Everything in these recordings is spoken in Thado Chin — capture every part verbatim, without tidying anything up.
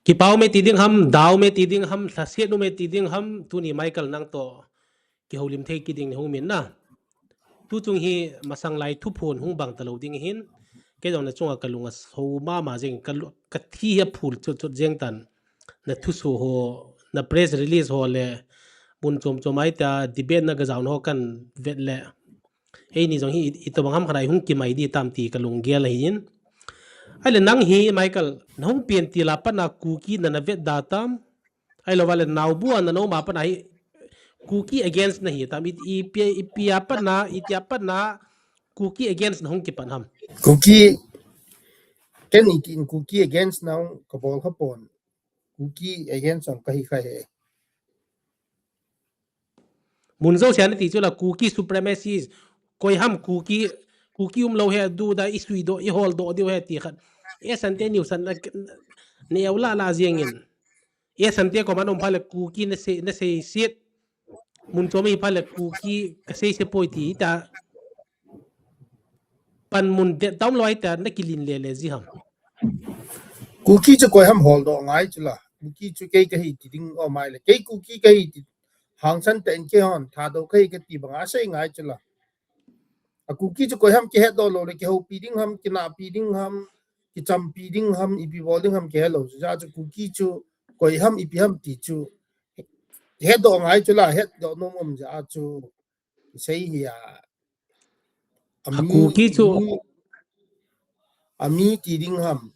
Kipah ume ti ding ham, da ume ti ding ham, lhaset ume ti ding ham, tuni Michael nang toh kihoulim thei kit ding nei hung min na. Tu chung hi masang lai thuphon hung bang talou ding hin, kei jong na chunga kalung aso mama jeng, ka lu-, kathi hi aphul chot chot jeng tan. Na thuso ho, na press release ho le, mun chom chom a ita debate na ka jaona ho kahin vet le, eini jong hi i, itobang ham khat a i hung kimai di tam ti kalung gel ahin. Ahile nang hi, Michael, na hung pen til a pat na Kuki na na vet da tam. Ahilou vale naobu a na na um a pat na hi Kuki against na hi tam. I, i, ipi a pat na, iti a pat na Kuki against na hung kipan ham? Kuki, ken itin Kuki against na hung kabol kha pon. Kuki against ang kahi kha he. Mun jouse a na ti chu la Kuki supremacist, koi ham Kuki, Kuki umlou he, du da i suidoh, i holdoh diu he ti khat. E Sante News a na, na eu la la jeng in. E Sante comment um pha le Kuki na sei, na seiset. Mun chom a hi pha le Kuki ka seiset poi ti ta. Panmun det tam lou a ita na kilin le le ji ham? Kuki chu koi ham holdoh ngai chu la. Kuki chu kei kahi ti ding o mai le. Kei Kuki kahi ti hangsan tah in keihon Thadou kahi kati banga sei ngai chu la. A Kuki chu koi ham kihetdoh lou le, kihoupi ding ham, kinahpi ding ham, kichampi ding ham, ipi bol ding ham kihelou chu. Hijeh chun Kuki chu koi ham, ipi ham ti chu hetdoh ngai chu la, hetdoh nom um jeh chun. Sei hi a. A Kuki chu. A mi ti ding ham.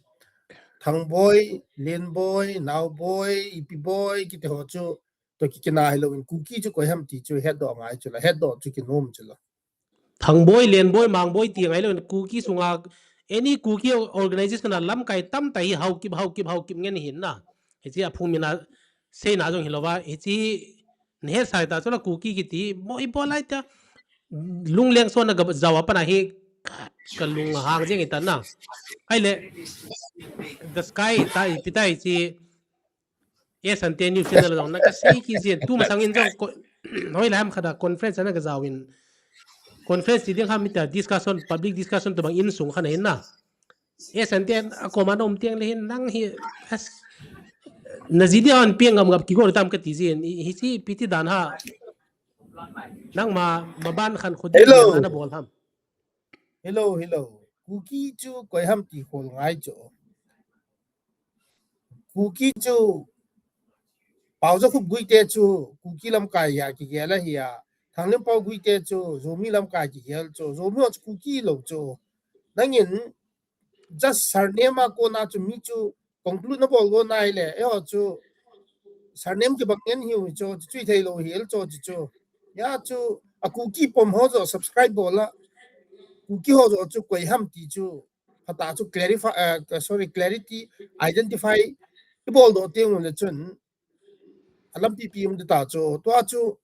Thangboi, Lenboi, Naoboi, Ipiboi, kiti ho chu. Toh kikina hilou in Kuki chu koi ham ti chu hetdoh ngai chu la, hetdoh chu kinom chu la. Thangboi, Lenboi, Mangboi ti ngai lou in Kuki sunga, any Kuki organization a lamkai tamtah hi Haokip, Haokip, Haokip ngen hin na. Hiche a phung min a seina jong hilou va, hiche na hetsah ta chu la Kuki kiti, mo i bol lai ta. Lungleng son na ga jao a pat na hi kalung hang jeng i ta na. Ahile, the sky ta ipi ta hiche, E Sante News channel jong na ka sei kit jin, tu masang in jong ko-, hoilai ham khat a conference a na ka jao in, conference ti ding ham ita discussion, public discussion tobang insung khat a hin na. E Sante a comment um teng le hin nang hi, as, na ji dia hon peng ngam ngap kigo tam kati jin, i, hiche ipi ti dan ham. Nangma, maban khat khu di na bol ham. Hello, hello. Kuki chu koi ham ti khol ngai chu. Kuki chu Paojakhup Guite chu Kuki lamkai a kigel ahi a. Thanglimpao Guite chu Zomi lamkai kigel chu. Zomi ho chu Kuki lou chu. Nangin just surname a kona chu mi chu conclude na bol go nai le. Eiho chu surname kibang ngen hiu chu, chu thei lou hi el chu chu. Hijeh chun a Kuki pom ho chu subscribe bol a. Kuki ho chu chu koi ham ti chu. Phatah chu clarify, eh, sorry, clarity, identify i bol doh teng le chun a lampi pi um ta chu, tua chu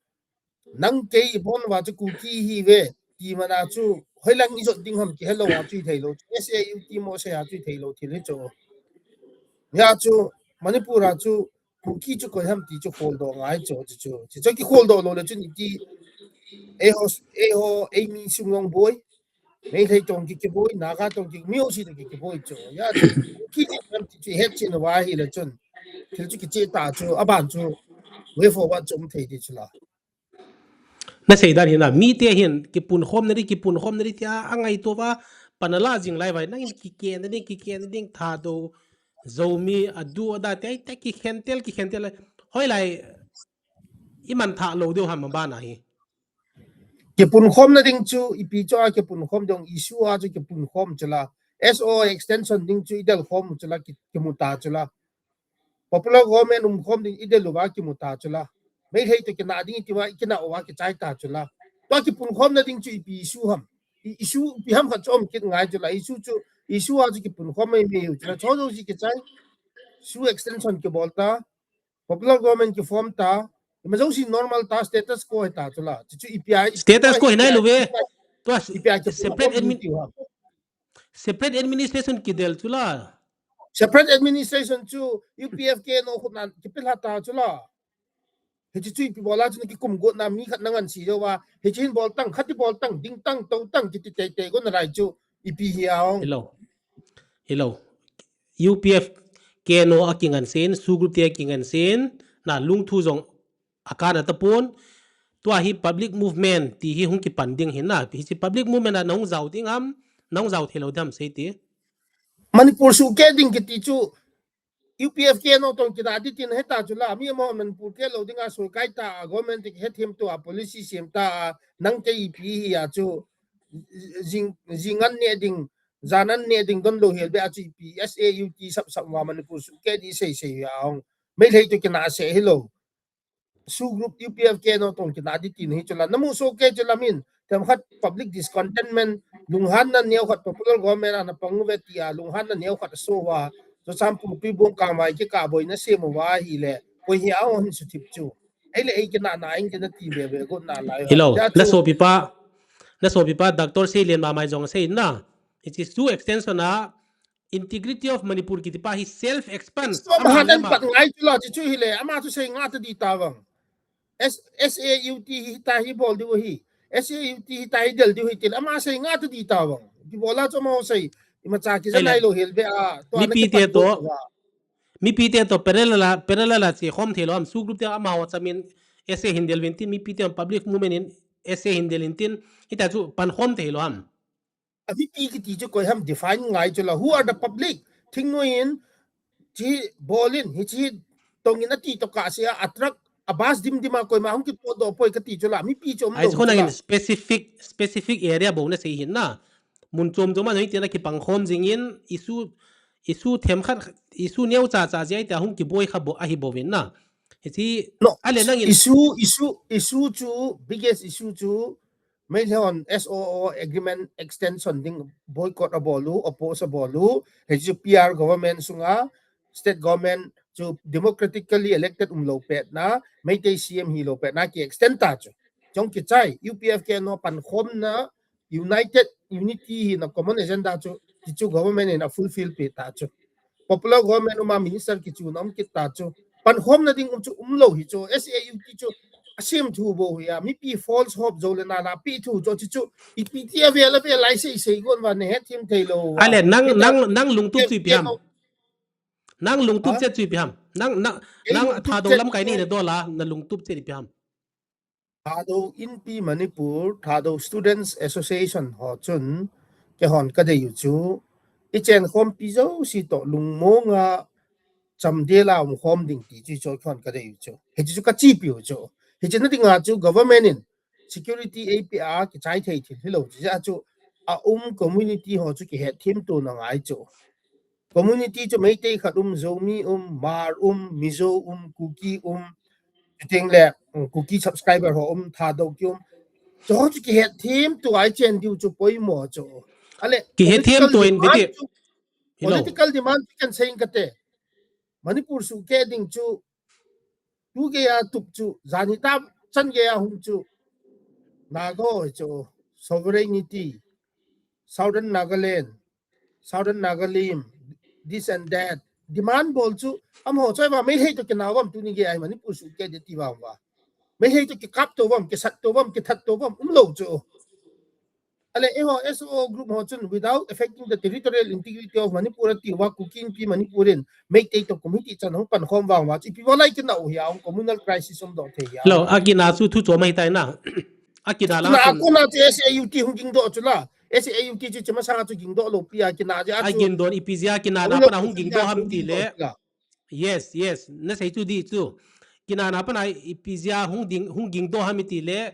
nang kei i bon uva chu Kuki hi ve ti mana chu hoilang i jot ding ham kihelou a chu i thei lou. S A U T mo se a chu i thei lou thil hi chu. Hijeh chun Manipur a chu Kuki chu koi ham ti chu kholdoh ngai chu, chu, chu. Chu, chu kikholdoh lou le chun iti, eiho, eiho, eimi sung jong boi. Meitei toh ki, kiboi, Naga toh ki, mi jouse toh ki, kiboi chu. Hijeh chun, Kuki ti ham ti chu het chen uva ahile chun. Thil chu kiche ta chu, aban chu, way forward chu um thei ti chu la. Na sei dan hin a, mite hin, kipunkhom na di, kipunkhom na di tia, angaito uva, pan ala jing lai uva, nangin kikhen na ding, kikhen na ding, Thadou, Zomi, adu, ada, te, te, kikhen tel, kikhen tel, hoilai, i man tha lou diu ham maban a hi. Kipunkhom na ding chu, ipi chu a kipunkhom ding, issue a chu kipunkhom chu la, S O extension ding chu i del khom chu la, ki, kimu ta chu la. Popular government umkhom ding i del uva kimu ta chu la. Meitei toh kina ding i ti uva, kina uva kichai ta chu la. Tua kipunkhom na ding chu ipi issue ham. I, issue ipi ham khat chu um kit ngai chu la. Issue chu, issue a chu kipunkhom mai mai u chu la. Chu jouse kichai. S O E extension kibol ta. Popular government kiform ta. Ima jouse normal ta, status quo hi ta chu la. Chu chu ipi a, status quo hi nai lou ve. Tua ipi a kipunkhom separate admin-, ti uva. Separate administration kidel chu la. Separate administration chu U P F K N O khut nan kipelha ta chu la. Hiche chu ipi bol a chu na kikum got na mi khat na ngan si jou va. Hiche hin bol tang, khat i bol tang, ding tang, tou tang, kiti tei tei got na lai chu ipi hi a ong. Hello. Hello. U P F K N O a kingansen, SoO group te a kingansen, na lungthu jong a kana tapon, tua hi public movement ti hi hung kipan ding hin na, hichi public movement a na hung jao ding ham, na hung jao thei lou ding ham sei ti. Manipur SoO keh ding kiti chu, U P F K N O tong kina di tin heta chu la, mi mo Manipur keh lou ding a SoO kai ta, a government te hethem to a policy sem ta a, nang kei ipi hi a chu, jing, jing an ne ding, jan an ne ding don lou hel be a chu ipi, S A U T sap sap wa Manipur SoO keh di sei sei a hung. Meitei to kina se hi lou. SoO group U P F K N O tong kina di tin hi chu la. Na mu SoO keh chu la min. Themkhat public discontentment. Lunghanna neo khat popular government a na pang ve ti a. Lunghanna neo khat so wa. Churachandpur pi bung kang vai kikah boina sem u va hi le. Koi hi a hon suthip chu. Ei le ei kina na in kina ti ve ve go na lai. Hello. Tia chu. Na sopi pa. Na sopi pa Doctor Seilian Mamai jong sei na. It is two extension a integrity of Manipur kiti pa hi self expand. So, ama mahan an lema. Pat ngai chu la chu chu hi le, ama chu sei nga ta di ta vang. S, S A U T hi ta hi bol diu hi. S A U T hi ta hi del diu hi til, ama sei nga ta di ta vang. Ki bola chu ama sei, ima cha ki Ai le. Janai lou hel be a, to ana Mipi ki te pat to. Go wa. Mipi te to parallel a, parallel a che khom thei lou ham, SoO group te ama ho chamin S A hin del vin tin, mipi te public movement in S A hin del in tin, hita chu pan khom thei lou ham. A mipi kiti chu koi ham define ngai chu la. Who are the public? Thingnoi in, chi bol in, hi chi tong in ati to ka se a, a truck, a bus dim dim a koima hung kipot doh poi kati chu la. Mipi chu um Ai lo chu chu nang la. In specific, specific area bou na sei hin na. Mun chom chom a noi ti na kipang khom jing in, issue, issue themkhat, issue neo cha cha jia tia hung kiboi kha bou, ahi bou vin na. Hichi, No, a le nang in issue, issue, issue chu, biggest issue chu, Meitei hon S O O agreement extension ding boycott a bol u, oppose a bol u, hichi P R government sunga, state government chu democratically elected um lou pet na, Meitei C M hi lou pet na ki extend ta chu. Chong kichai, U P F K N O pan khom na, united, unity hi na common agenda chu, ti chu government in a fulfill pe ta chu. Popular government um a minister kichu na um kit ta chu. Pan khom na ding um chu um lou hi chu, S A U T chu, a sem thu bou hi a, mipi false hope zo le na na pi thu chu, chu, chu, ipi ti a vel a vel lai sei sei gon va ne hethem thei lou. A le, nang, Kita nang, nang lungtup chu ipi ham. Nang lungtup Ha? Che chu ipi ham. Nang, nang, Ei nang lungtup Thadou che lamkai ni chu. Ne dola, na lungtup che ipi ham. Thadou Inpi Manipur, Thadou Students Association ho chun, kei hon ka dei u chu, i chen khompi jouse toh lungmong a chamdel a um khom ding ti chu i choi khon ka dei u chu. Hichi chu ka chepi u chu. Hichi na dinga chu government in security ei pe a kichai thei thil hi lou chu. Chu a um community ho chu kihethem to na ngai chu. Community chu Meitei khat um, Zomi um, Hmar um, Mizo um, Kuki um, chuteng le, um, Kuki subscriber ho um, Thadou ki um. Chu ho chu kihethem to a i chen diu chu poimo chu. A le, Kihethem political to in demand biti. Chu, Hello. Political demand chu kan sei in ka te. Manipur SoO keh ding chu, tu gei a tup chu, jan hita chan gei a hung chu, Naga ho chu, sovereignty, Southern Nagaland, Southern Nagalim, this and that. Demand bol chu, amaho choi va, Meitei to kinah vam tuni gei a Manipur SoO keh ding ti vam va. Meitei to kikap to vam, kisat to vam, kithat to vam, um lou chu. A le, eiho S O O group ho chun, without affecting the territorial integrity of Manipur, ati uva, Kuki Inpi Manipur in, Meitei to kum hiti chan hung pan khom vang uva, ipi uva lai kinah u hi a, communal crisis um doh thei hi a. Lo, a kinah chu thu chom ahi tai na. A kinah la Kinah chun. Kona chu S A U T hung ging doh chu la. S A U T chu chima sanga chu ging doh lou pi a kinah chu. A ging don ipi jeh a kinah na Hung pana lou hung ging doh ham ti le. Yes, yes. Na sei chu di chu. Kinah na pana ipi jeh a hung ding, hung ging doh ham ti le.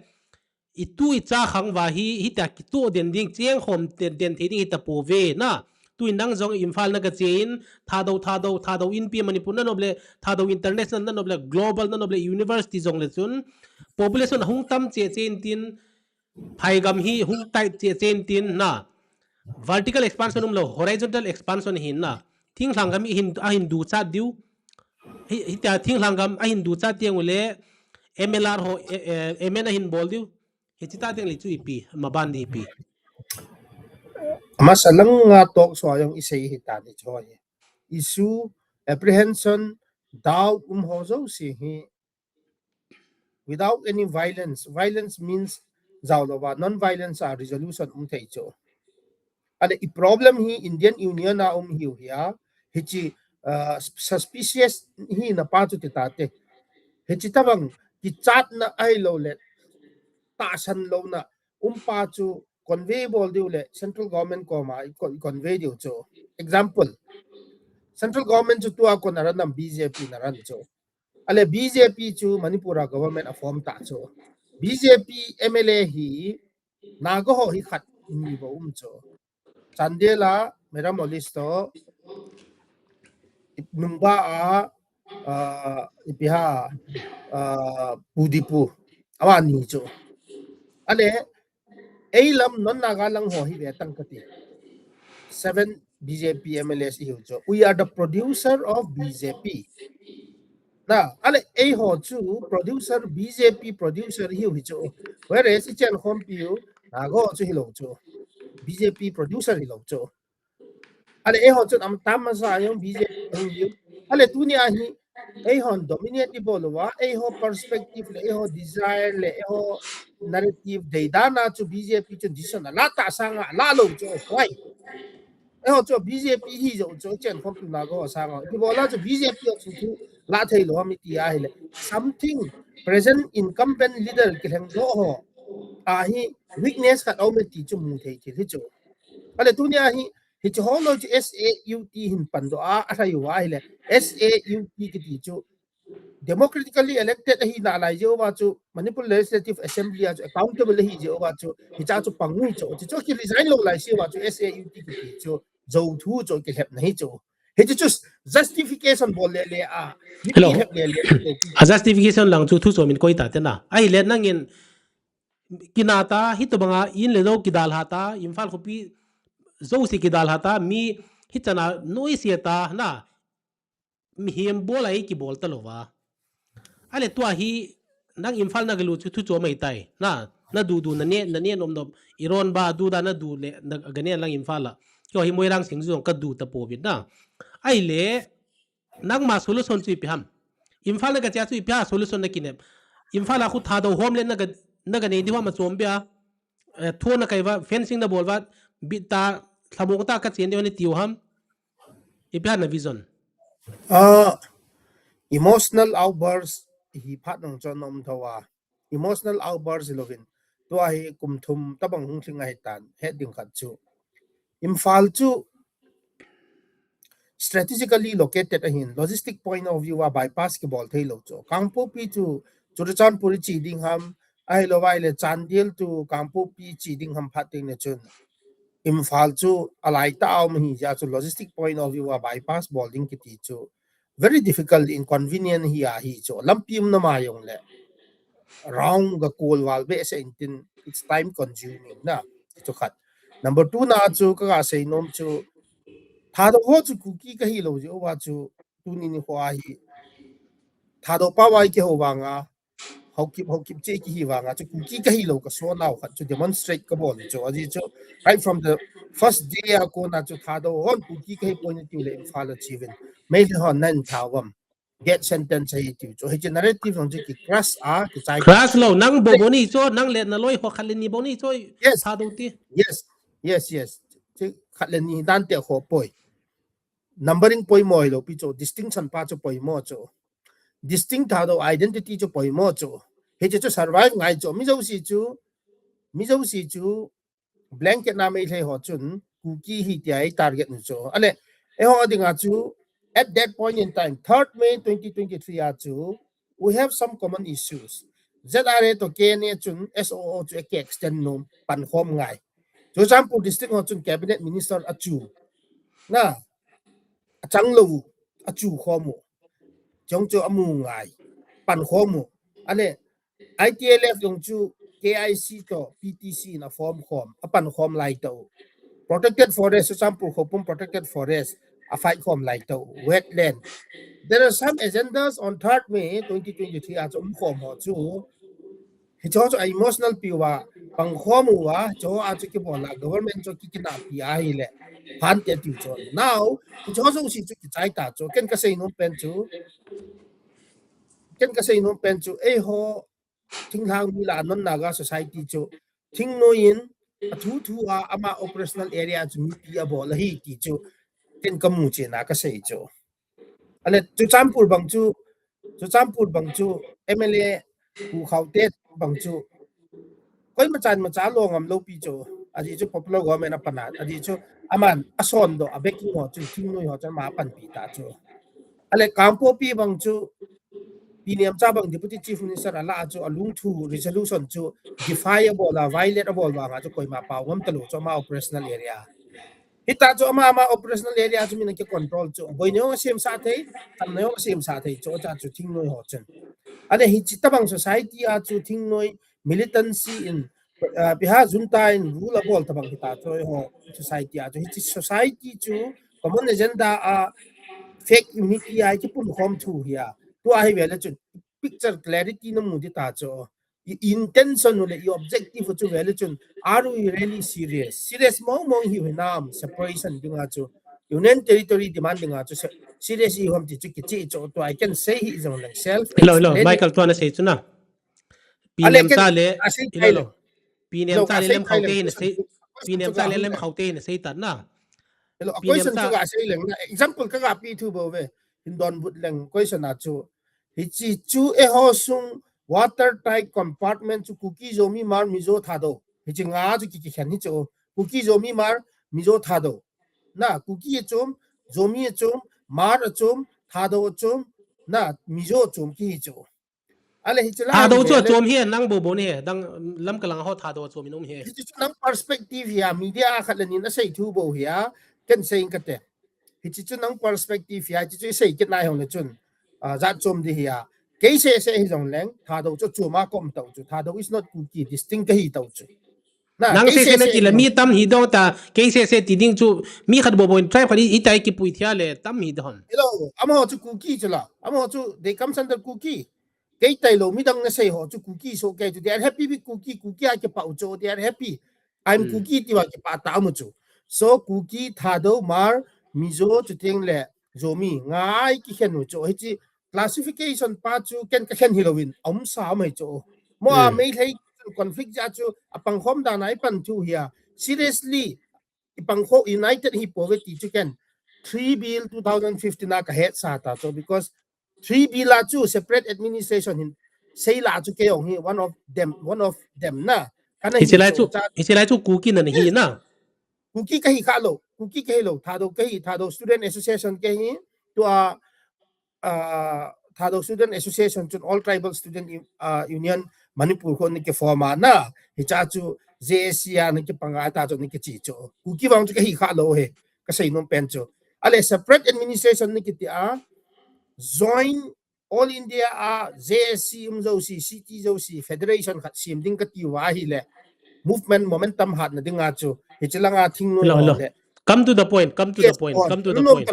I tu i cha khang uva hi, hitia kitoh den ding, cheng khom den, den thei ding hita pouve na. Tui nang jong Imphal na ka che in, Thadou, Thadou, Thadou Inpi Manipur na nop le, Thadou International na nop le, Global na nop le, University jong le chun, population hung tam che che in tin, phaigam hi hung tai che che in tin na. Vertical expansion um lou, horizontal expansion hi na. Thinglhang gam hi hin, a hin duchat diu. Hi, hitia thinglhang gam a hin duchat tiang u le, M L R ho, eh, eh, M N a hin bol diu. Hichi ta teng le chu ipi, maban di ipi. Masa langa talk so a jong i sei hi ta ni chu hi. Issue, apprehension, doubt um ho jouse hi. Without any violence, violence means jao louva, non-violence a resolution um thei chu. A le i problem hi Indian Union a um hiu hi a, hichi uh, suspicious hina pa chu ti tate. Hichi tabang kichatna ahilouleh tahsan louna um pa chu convey bol diu le central government koma i con-, convey diu chu. Example, central government chu tua kona ran nam B J P na ran chu. Ale B J P chu Manipur a government a form ta chu. B J P M L A hi Naga ho hi khat ni bou um chu. Chandel a Meram Olis to, Nungba a, uh, ipi ham, uh, Pu Dipu. Awa ni chu. Ale, ei lam non Naga lang ho hi ve tang kati. Seven B J P M L As ihiu chu. We are the producer of B J P. Na, ale, ei ho chu producer, B J P producer ihiu hi chu. Whereas i chen khompiu, Naga ho chu hilou chu. B J P producer hilou chu. Ale, ei ho chu am tam masa jong B J P hiu. Ale, tuni a hi, ei hon dominate i bol uva, ei ho perspective le, ei ho desire le, ei ho narrative dei dan a chu B J P chu decision a la ta sanga, la lou chu, why? Ei ho chu B J P hi jo chu chen khompiu Naga ho sanga. Ipi bol a chu B J P ho chu chu la thei lou ham iti ahile. Something present incumbent leader kilheng doh ho a hi weakness khat aum e ti chu mu thei thil hi chu. Ale tuni a hi, hichu ho lou chu S A U T hin pan doh a, a thei uva ahile. S A U T kiti chu democratically elected ahi nalai jeh uva chu Manipur Legislative Assembly a chu accountable ahi jeh uva chu hicha chu pang u hi chu. Chu chu ki resign lou lai jeh uva chu S A U T kiti chu jou thu chu kilhepna hi chu. Hichu chu justification bol le le a. Hello. Kilhep le le. A justification lang chu thu chu min koi ta te na. Ahile nangin kina ta, hitobanga in le jou kidalha ta, Imphal khopi jouse kidalha ta, mi hichana noise ta, na, mihem bol a ei kibol ta louva. Ale tua hi, nang Imphal na galut chu thu chu mai tai, na, na du du na ne, na ne nom nom, Iron ba du da na du le, na gane lang Imphal a. Kio hi Moirang Singju jong ka du ta pouvin na. Ahile, nangma solution chu ipi ham. Imphal na gache chu ipi a solution na kinep. Imphal a khu Thadou home le na ga, na ganei diu ham a chom bia. Eh, thu na kai uva, fencing na bol uva, bit ta, lhamong ta ka chen diu ni tiu ham. Ipi a na vision. Ah, emotional outburst hi phat nung chon nom tho a. Emotional outburst louvin. Tua hi kum thum tabang hung thling ahi tan, het ding khat chu. Imphal chu strategically located ahin, logistic point of view a bypass kibol thei lou chu. Kangpokpi chu Churachandpur chi ding ham, ahilouleh Chandel to Kangpokpi chi ding ham phat teng le chun. Imphal chu alai ta um hi jeh a chu logistic point of view a bypass bol ding kiti chu very difficult, inconvenient hi ahi chu. Lampi um na ma jong le. Round ga kol val behseh in tin, it's time consuming na. Chu khat. Number two na chu ka ga sei nom chu. Thadou ho chu Kuki ka hi lou jeh uva chu tuni nikho a hi. Thadou pao a i kihou vang a. Haokip, Haokip che kihi vang a chu Kuki ka hi lou ka so nau khat chu demonstrate ka bol chu. Ajeh chu right from the first day a kona chu Thadou hon Kuki ka hi poi na tiu le Imphal a chi uvin. Meitei hon nan tha uvam. Death sentence ahi tiu chu. Hiche narrative jong chu ki crush a, ki chai. Crush lou, nang bou bou ni chu, nang le na loi ho khat le ni bou ni chu, yes. Thadou ti. Yes, yes, yes. Chu khat le ni dan te ho poi. Numbering poimo hilou pi chu, distinction pa chu poimo chu. Distinct Thadou identity chu poimo chu. Hiche chu survive ngai chu. Mi jouse chu, mi jouse chu, blanket na Meitei ho chun Kuki hi tia i target nu chu. Ale, eiho a dinga chu, at that point in time, third May twenty twenty-three a chu, we have some common issues. Z R A to K N A chun S O O chu eki extend nom pan khom ngai. Churachandpur district ho chun cabinet minister a chu. Na, a chang lou, a chu khom u. Chong chu a mu ngai. Pan khom u. Ale, I T L F jong chu K I C to P T C in a form khom, a pan khom lai tau. Protected forest, Churachandpur Khoupum protected forest, a fight khom lai tau. Wetland. There are some agendas on third May twenty twenty-three a chu um khom ho chu. Hicho chu a emotional pi uva, pang khom uva, hicho a chu kibol a, government chu ki kinah pi ahi le. Phan te tiu chu. Now, hicho chu si chu ki chai ta chu. Ken ka sei nom pen chu. Ken ka sei nom pen chu, eiho thinglhang mi la non Naga society chu thingnoi in a thu thu a ama operational area chu mipi a bol ahi ti chu ken ka mu chena ka sei chu. Ale Churachandpur bang chu, Churachandpur bang chu M L A Pu Khaute bang chu koima chan ma cha lo ngam lo pi chu. Ajeh chu popular government a pan a, ajeh chu aman a son do a backing ho chu thingnoi ho chu ama pan pi ta chu. Ale Kangpokpi bang chu Pi Nemcha bang Deputy Chief Minister a la chu a lungthu resolution chu defy a bol a, violate a bol vang a chu koima pao ngam ta lo chu ama operational area. Hita chu ama, ama operational area chu min a ki control chu. Boi neo a sem sa thei, tam neo a sem sa thei chu cha chu thingnoi ho chun. Ale hichi tabang society a chu thingnoi militancy in, uh, biha junta in rule a bol tabang hita chu ho society a chu. Hichi society chu common agenda a fake unity a ki pun khom thu hi a. Tu a hi ve le chu picture clarity na mu di ta chu. I intention le i objective chu ve le chun, are we really serious? Serious mong mong hi hinam separation dinga chu. Union territory demand dinga chu se-, serious i hom ti chu kichi chu tu I can say hi jong le self. Hello, hello, Michael, tu ana sei chu na. Pi Nemcha le, hello, hello. Pi Nemcha le Lem Khaute na sei, Pi Nemcha le Lem Khaute na sei ta na. Hello, a question chu ka sei leng na. Example ka ga pi thu bo ve. Hin don but leng question a chu. Hichi chu eiho sung watertight compartment chu Kuki, Zomi, Hmar, Mizo, Thadou. Hichi nga chu ki, kikhen hi chu. Kuki, Zomi, Hmar, Mizo, Thadou. Na, Kuki achom, Zomi achom, Hmar achom, Thadou achom, na, Mizo achom ki hi chu. Ale hichi la Thadou chu achom hi nang bo bo ni he, dang lam ka lang ho Thadou achom in um he. Hichi chu nang perspective hi a, media a khat le nin a sei thu bo hi a, ken sei ka te. Hichi chu nang perspective hi a, hichi chu i sei kit nai hong le chun. Ah, jat chom di hi a. Kei se se hi jong leng, Thadou chu chom a kom tau chu. Thadou is not Kuki, distinct ka hi tau chu. Nang se se na ti le mi tam hi dong ta, kei se se ti ding chu, mi khat bo bo in tribe khat i tai kipui thia le tam hi dong. Hello, amaho chu Kuki chu la. Amaho chu, they comes under Kuki. Kei tai lo, mi dang na sei ho chu Kuki so kei chu. They are happy with Kuki, Kuki a kipah u chu, they are happy. I'm Kuki ti va kipah ta mu chu. So Kuki, Thadou, Hmar, Mizo chu ting le, Zomi, ngai kikhen u chu. Hichi classification pa chu ken ka khen hi lo in, um sa um hi chu. Mo a mei lei conflict ja chu, a pang khom da nai pan thu hi a. Seriously, i pang kho united hi poverty chu ken. Three Bill two thousand fifteen a ka het sa ta chu, because Three Bill a chu separate administration hin sei la chu kei ong hi one of them, one of them na. Kana hi chu, hichi lai chu Kuki na ni hi na. Kuki ka hi kha lo, Kuki ka hi lo, Thadou ka hi, Thadou Student Association ka hi, tu a, ah, Thadou Student Association chun All Tribal Student U-, ah, Union Manipur kho ni ki form a na, hicha chu J A C a ni ki panga ta chu ni ki chi chu. Kuki vang chu ka hi kha lo he, ka sei nom pen chu. Ale separate administration ni ki ti a, joint All India a J A C um jouse, C T jouse, federation khat sem ding ka ti u ahi le, movement momentum hat na ding a chu, hichi lang a thing noi le. Come to the point, come to the point, come to the point.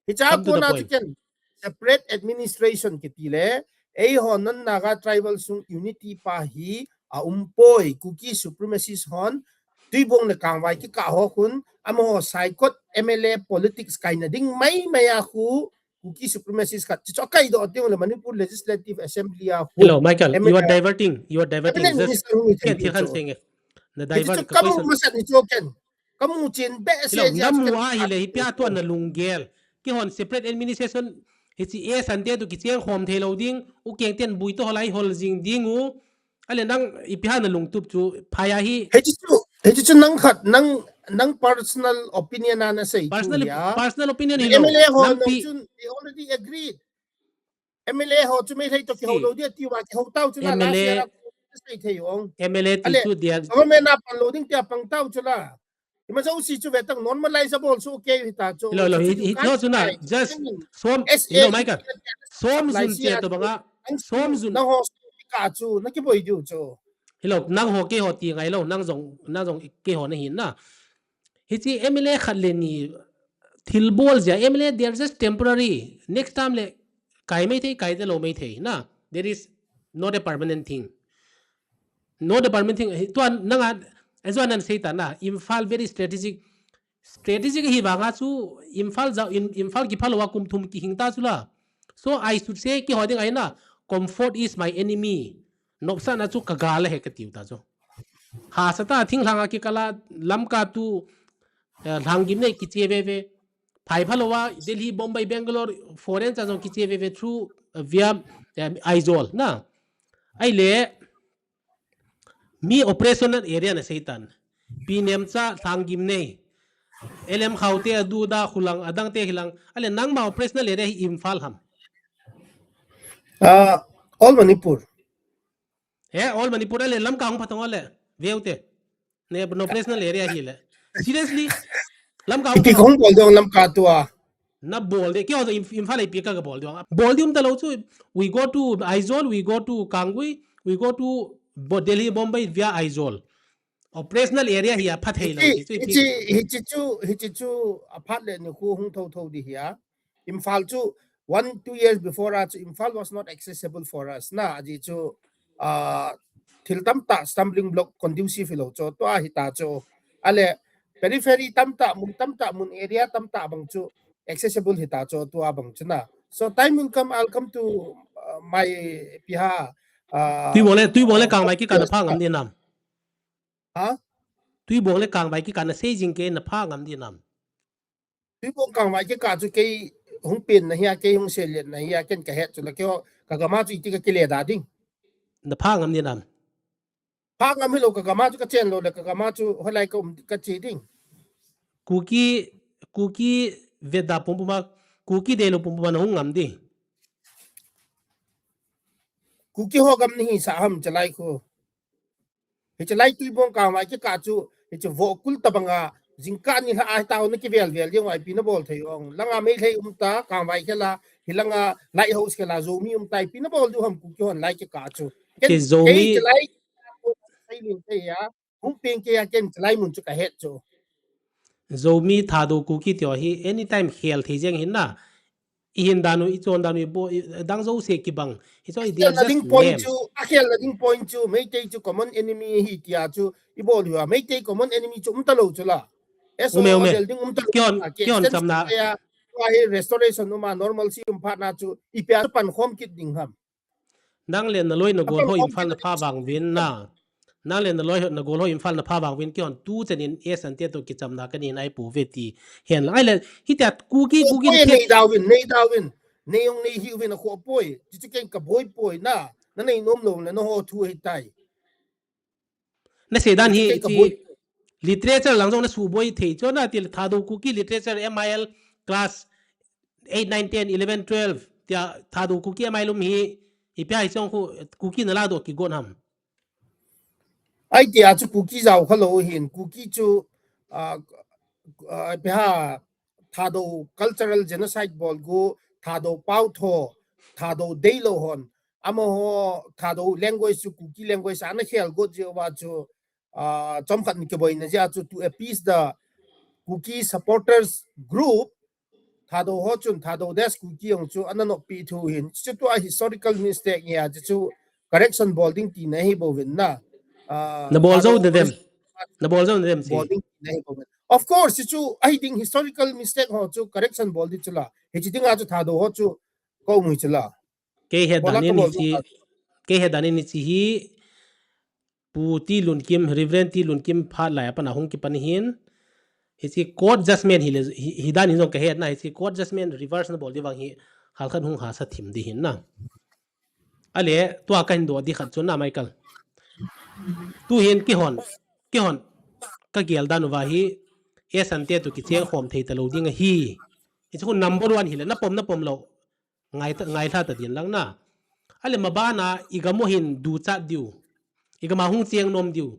Hicha kona chu ken separate administration ki ti le, eiho non Naga tribal sung unity pa hi a um poi, Kuki supremacist hon, Tuibong le Kangvai ki ka ho khun, amaho Saikot M L A politics kai na ding mai mai a khu, Kuki supremacist khat, chi chu kai do ti le Manipur Legislative Assembly a khu. Hello, Michael, you are diverting, you are diverting. Just ken thi khan seng e. Na divert ka question. Kamu masat ni chu ken. Kamu chin be se. Hello, namu a hi le hi pia tu na lunggel. Ki hon separate administration, hichi e san te tu ki cheng khom thei lo ding, u keng ten bui to holai hol jing ding u. Ale nang ipi ha na lungtup chu phaya hi. Hichi chu, hichi chu nang khat, nang, nang personal opinion a na sei chu ya. Personal opinion hi lo. M L A ho nang pi chun, they already agreed. M L A ho chu mei thei to ki ho lo dia ti wa ki ho tau chu la la sei thei ong. M L A ti chu dia. Government a pan lo ding tia pang tau chu la. Ima jouse chu ve tang normalize a bol chu okay hi ta chu. Lo, lo, hi, hi, no, chu na, just som, hello, Michael. Som jun che to banga, som jun. Na ho ka chu, na ki boi diu chu. Hello, nang ho kei ho ti ngai lo, nang jong, nang jong kei ho na hin na. Hichi M L A khat le ni thil bol jia, M L A, they are just temporary. Next time le, kai mei thei, kai te lo mei thei na. There is not a permanent thing. No department thing, hi, tua nanga, as one and say ta na, Imphal very strategic, strategic hi vanga chu, Imphal ja, in, Imphal ki phalo a kum thum ki hing ta chu la. So I should say, ki ho ding ai na, comfort is my enemy. Nopsa na chu ka ga la he ka tiu ta chu. Ha sa ta thing lhanga ki kala, lam ka tu, eh, lhang gim nei ki che ve ve. Phai phalou a, Delhi, Bombay, Bangalore, foreign cha jong kiche veve through, uh, via, um, Aizawl na. Ahile, mi operational area na seitan. Pi Nemcha, Thanggimnei, L M Khaute, Aduda, Khulang, adangte hilang. Ahile nangma operational area hi Imphal ham? Ah, all Manipur. He, all Manipur, ahile Lamka hung phatong ahile. Veute. Ne, no operational area hile. Seriously. Lamka hung phatong. Ipi kong bol dong Lamka tua. Na bol de, keiho Imphal a ipi kabol dong. Bol di um talou chu, we go to Aizawl, we go to Kangpokpi, we go to Delhi, Bombay via Aizawl. Operational area hi aphat thei lou. Hiche chu, hiche chu, hiche chu aphat le nikho hung thotho di hi a. Imphal chu, one, two years before a chu, Imphal was not accessible for us. Na, ajeh chu, ah, thil tamtah stumbling block conducive hilou chu, tua hita chu. Ahile, periphery tamtah, mun tamtah, mun area tamtah bang chu, accessible hita chu, tua bang chu na. So time will come, I'll come to, uh, my piha, uh, Tuibong le, Tuibong le Kangvai kikah na pha ngam di nam? Ha? Tuibong le Kangvai kikah na sei jing kei na pha ngam di nam? Tuibong Kangvai kikah chu kei hung pen na hia, kei hung seilen na hia, ken kahet chu la keiho, kagam a chu iti kakile da ding. Na pha ngam di nam? Pha ngam hilou, kagam a chu kachen lou le, kagam a chu hoilai ka um kache ding. Kuki, Kuki vetda pumpum a, Kuki deilou pumpum a na hung ngam di. Kuki ho gam ni hisah ham chalai khu. Hichelai Tuibong Kangvai kikah chu, hiche vokul tabang a, jingkah ni lha a hita ho na kivel vel ding uva ipi na bol thei ong. Langa Meitei um ta, Kangvai khel a, hilanga Lighthouse khel a, Zomi um ta, ipi na bol diu ham Kuki hon lai kikah chu. Ken, Zomi, ken hichelai, sei ling thei a, hung peng kei a ken hichelai mun chu kahet chu. Zomi, Thadou, Kuki ti ho hi anytime khel thei jeng hin na. I hin dan u, i chon dan u, i bo, i dang jouse kibang. Hiche ho hi, they are just names. Akhelna ding point chu, akhelna ding point chu, Meitei chu common enemy ahi tia chu, i bol uva. Meitei common enemy chu um talou chu la. Ume, ume. Keiho, keiho chamna. Tua hi restoration um a, normalcy um phat na chu, ipi a chu pankhom kit ding ham. Nang le naloi nagol ho Imphal na pha vang uvin na. Nang le naloi ho nagol ho Imphal na pha vang uvin, keihon tuchan in S N T toh kichamna kanei nai pouve ti hen lang. Ahile, hitia Kuki, Kuki nei da uvin, nei da uvin. Nei jong nei hih uvin akhoh poi. Chuche ken kaboi poi na. Na nei nom lou le nangho thu ahitai. Na seidan hi, hiche literature lang jong na suboi thei chu na, ti le Thadou Kuki literature M I L class eight, nine, ten, eleven, twelve. Tia Thadou Kuki M I L um hi, ipi a hi jong khu Kuki na ladoh kigon ham? Ai tia chu Kuki jao kha lou hin, Kuki chu, ah, ah, ipi ham, Thadou cultural genocide bol gu, Thadou pao tho, Thadou deilou hon, amaho Thadou language chu Kuki language a ana khel got jeh uva chu, ah, chomkhat in kiboina jeh a chu to appease the Kuki supporters group, Thadou ho chun, Thadou Desh Kuki jong chu ana noppi thu hin, chu tua historical mistake ahi a, chu correction bol ding tina ahi bouvin na. Ah, na bol jou na dem. Na bol jou na dem si. Bol ding tina ahi bouvin. Of course, chu ahi ding historical mistake ho chu correction bol ding chu la. Hiche dinga chu Thadou ho chu ka um u chu la. Kei het dan in hiche, kei het dan in hiche hi Pu T. Lunkim, Reverend T. Lunkim phat lai a pat a hung kipan hin. Hiche court judgment hi le, hi, hi dan in jong ka het na, hiche court judgment reverse na bol di vang hi, halkhat hung hahsa thim di hin na. Ahile, tua kahin doh di khat chu na, Michael. Tu hin keihon, keihon, ka gel dan uva hi, S N T toh kicheng khom thei talou ding ahi. Hiche khu number one hi le, na pom, na pom lou. Ngai ta, ngai lha ta din lang na. Ahile maban a, i gam u hin duchat diu. I gam a hung cheng nom diu.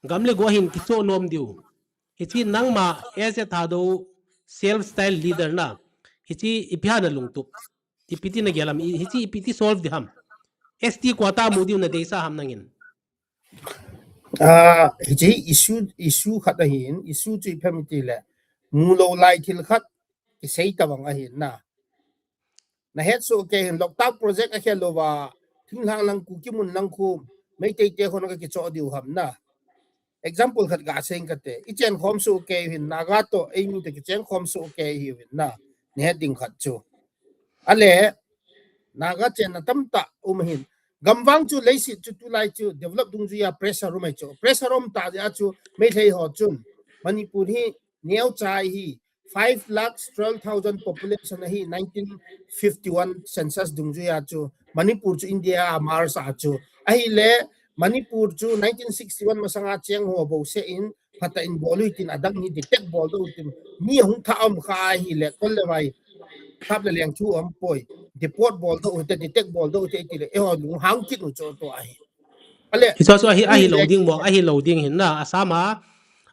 Gam le go a hin kichoh nom diu. Hiche nangma as a Thadou self style leader na. Hiche ipi ham na lungtup. Ipi ti na gel ham, i, hiche ipi ti solve di ham. S T quota mu diu na deisah ham nangin. Ah, hiche issue, issue khat ahin, issue chu ipi ham iti le. Mu lou lai thil khat, kisei tabang ahin na. Na het soh kei hin Loktak project akhel uva, thinglhang lang Kuki mun lang khu, Meitei te khon ka kichoh diu ham na. Example khat ga sei ing kate, i chen khom soh kei hin Naga toh, eimi toh kichen khom soh kei hiuvin na. Na het ding khat chu. Ahile, Naga chenna tamtah um ahin. Gam vang chu leiset chu tulai chu develop dungjui a pressure um ahi chu. Pressure um tah jeh a chu Meitei ho chun Manipur hi neocha ahi, five lakh twelve thousand population ahi nineteen fifty-one census dungjuiya chu. Manipur chu India a Mars a chu. Ahile Manipur chu nineteen sixty-one masanga cheng ho bouseh in phatah in bol u hitin adang hi detect bol doh u hitin mi ahung tha um kha ahile kol le vai thap le leng thu um poi. Deport bol doh u hite, detect bol doh u hite tile eiho lunghang kit u chu tua hi. Ale, Hichu chu ahi, ahi lo ding mo, ahi lo ding hin na. Assam a,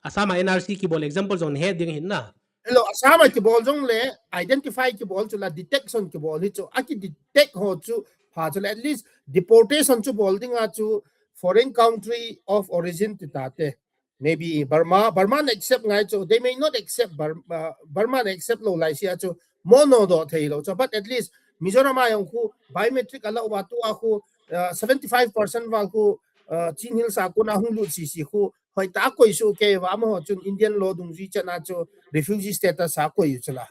Assam a N R C kibol example jong nahet ding hin na. Hello, Assam a kibol jong le, identify kibol chu la, detection kibol hi chu, aki detect ho chu, pha chu le, at least deportation chu bol dinga chu, foreign country of origin ti tate. Maybe Burma, Burma na accept ngai chu, they may not accept Burma, Burma na accept lo lai sia chu, mo no do thei lo chu, but at least Mizoram a jong khu biometric ala uva tua khu, uh, seventy five percent va khu, uh, Chin Hills a kuna hung lut sisi khu, hoi ta koi su ke va mo chun Indian law dungjui chana chu refugee status a koi u chula.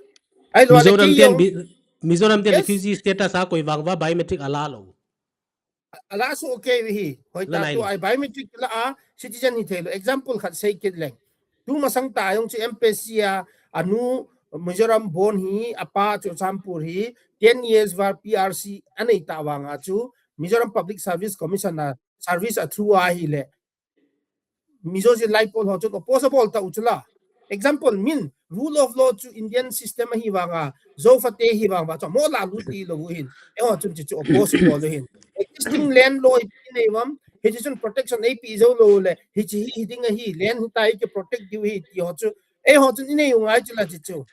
Ai lo le Mizoram ki ten jong bi-, Mizoram ten Yes. refugee status a koi vang va biometric ala lo. Ala su okay hi. Hoi ta tu ai biometric la a citizen hi thei lo. Example khat sei kit leng. Tu masang ta jong chu M P C a anu Mizoram bon hi apa chu Champur hi ten years va P R C anei ta vanga chu Mizoram Public Service Commission a service a through a hi le. Mizo jin lai pol ho chun oppose bol ta u chula. Example min rule of law chu Indian system ahi vanga, zo fate hi vang va chu mo la lu ti lo hin. Eiho chun chu oppose bol hin. Existing land law ipi nei vam, hichi chun protection ipi zo lo le, hichi hi hi ding ahi, land hi ta iki protect diu hi ti ho chu. Eiho chun inei u ngai chula chi chu.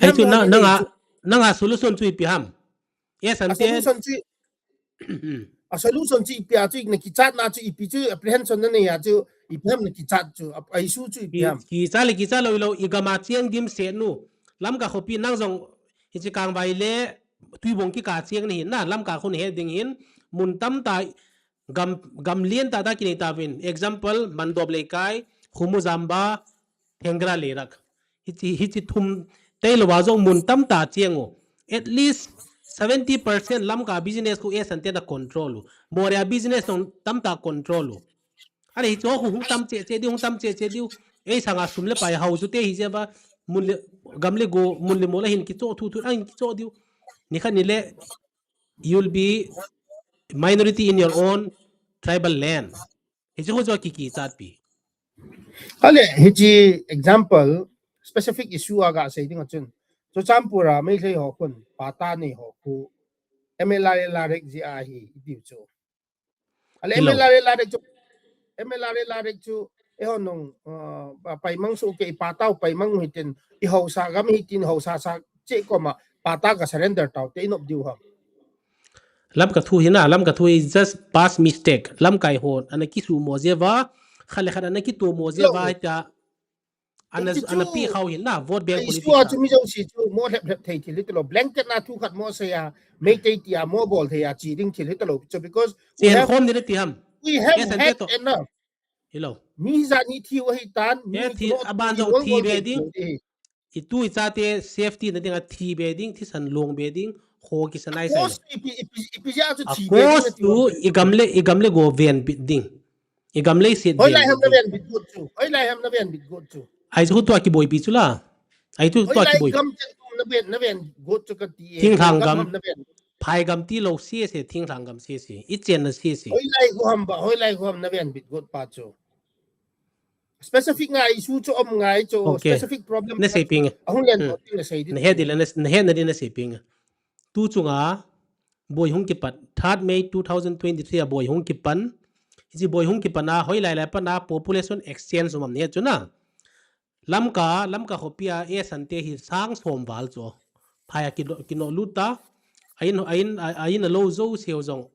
Ai chu na, nanga, nanga solution chu ipi ham. Yes, ante. Solution chu A solution chu ipi a chu, na kichat na chu ipi chu, apprehension na nei a chu, ipi ham na kichat chu, a, a issue chu ipi ham. Ki, kicha le kicha lo lo, i gam a cheng dim se nu. Lamka khopi nang jong, hichi kang vai le, tui bong kika cheng ni hin na, Lamka khun he ding hin, mun tam ta, gam, gam lien ta ta kinei ta vin. Example, Mandop Leikai, Khumujamba, Thengra Leirak. Hichi, hichi thum tei lo va jong mun tam ta cheng u. At least seventy percent Lamka business khu S N T na control u. Moria business jong tam ta control u. Ani hichu khu hung tam che che diu, hung tam che che diu. Ei sanga sum le pai hau chu te hi je va mun le gam le go, mun le mo la hin kicho thu thu, a hin kicho diu. Ni khat ni le, you'll be minority in your own tribal land. Hichi khu chu kiki chat pi. Ale, hichi example, specific issue a ga sei ding a chun. Chu Champur a Meitei ho khun, pata nei ho khu, M L R L R X ji a hi, i diu chu. Ale, Hello. M L R L R X chu, M L R L R X chu, eiho nung, uh, pa-, paimang su ke, i pata u paimang u hitin, i hausa gam hitin, hausa sa che koma, pata ka surrender tau, te i nop diu ham. Lamka thu hi na, Lamka thu is just past mistake. Lamkai hon, ana kisu mo je va, khat le khat ana kitu mo je va, Hello. ta, ana, Hichi ana chu, pi khau hin na, vote bank ai politics su a a. chu mi jong si chu, mo hlep hlep thei thil hi tilo. Blanket na thu khat mo sei a, Meitei ti a, mo bol thei a, chi ding thil hi tilo. So because we Chen have, khom ni le ti ham. we have Yes, and had that enough. Hello. Mi ja ni thi u ahi tan, mi Yes, thi, kimo aban thi jong wol thi wol be thei ding. thei. I tu i chate safety na ding a thi be ding, thisan long be ding, kho kisan ai sai. Cost ipi, ipi, ipi ja chu A thi be ding cost na ti tu lo. i gam le, i gam le go ven bit ding. I gam le sit Hoi ven lai bit ham na ding. ven bit got chu. Hoi lai ham na ven bit got chu. Ai chu tua kiboi pi chu la. Ai chu Hoi tua lai kiboi. gam chen tu na ven, na ven got chu ka ti e. Thinglhang Gam gam. ham na ven. Phai gam ti lo se se, thinglhang gam se se. I chen na se se. Hoi lai khu ham ba, hoi lai khu ham na ven bit got pa chu. Specific ngai issue chu om ngai chu, Okay. specific problem Na khat sei ping. Ahung len Hmm. to ting na sei di. Na he di le na, na he na di na sei ping. Tu chunga boi hung kipat, third May two thousand twenty-three a boi hung kipan. Hichi boi hung kipan a, hoi lai lai pan a population exchange um am ni chu na. Lamka, Lamka khopi a S N T hi sang som val chu. Phai a kino, kino lut ta. Ain, ain, ain a lo zo seo jong.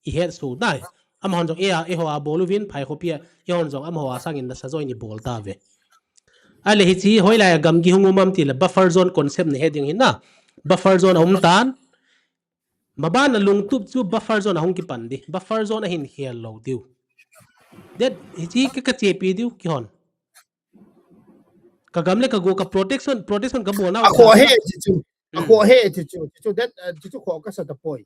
I het su dai. Amahon jong e a, eiho a bol uvin, phai khopi a, eihon jong amaho a sangin nasa join i bol ta ve. Ale hichi, hoi lai a gamgi hung um am ti le buffer zone concept na he ding hin na. Buffer zone a um tan. Maban a lungtup chu buffer zone a hung kipan di. Buffer zone a hin khel lo diu. Det hichi ka, ka chepi diu, kihon. Ka gam le ka go ka protection, protection ka bol na A u kho ta. he chi chu. A Hmm. kho he chi chu. Chi chu det, uh, chi chu kho ka sa ta poi.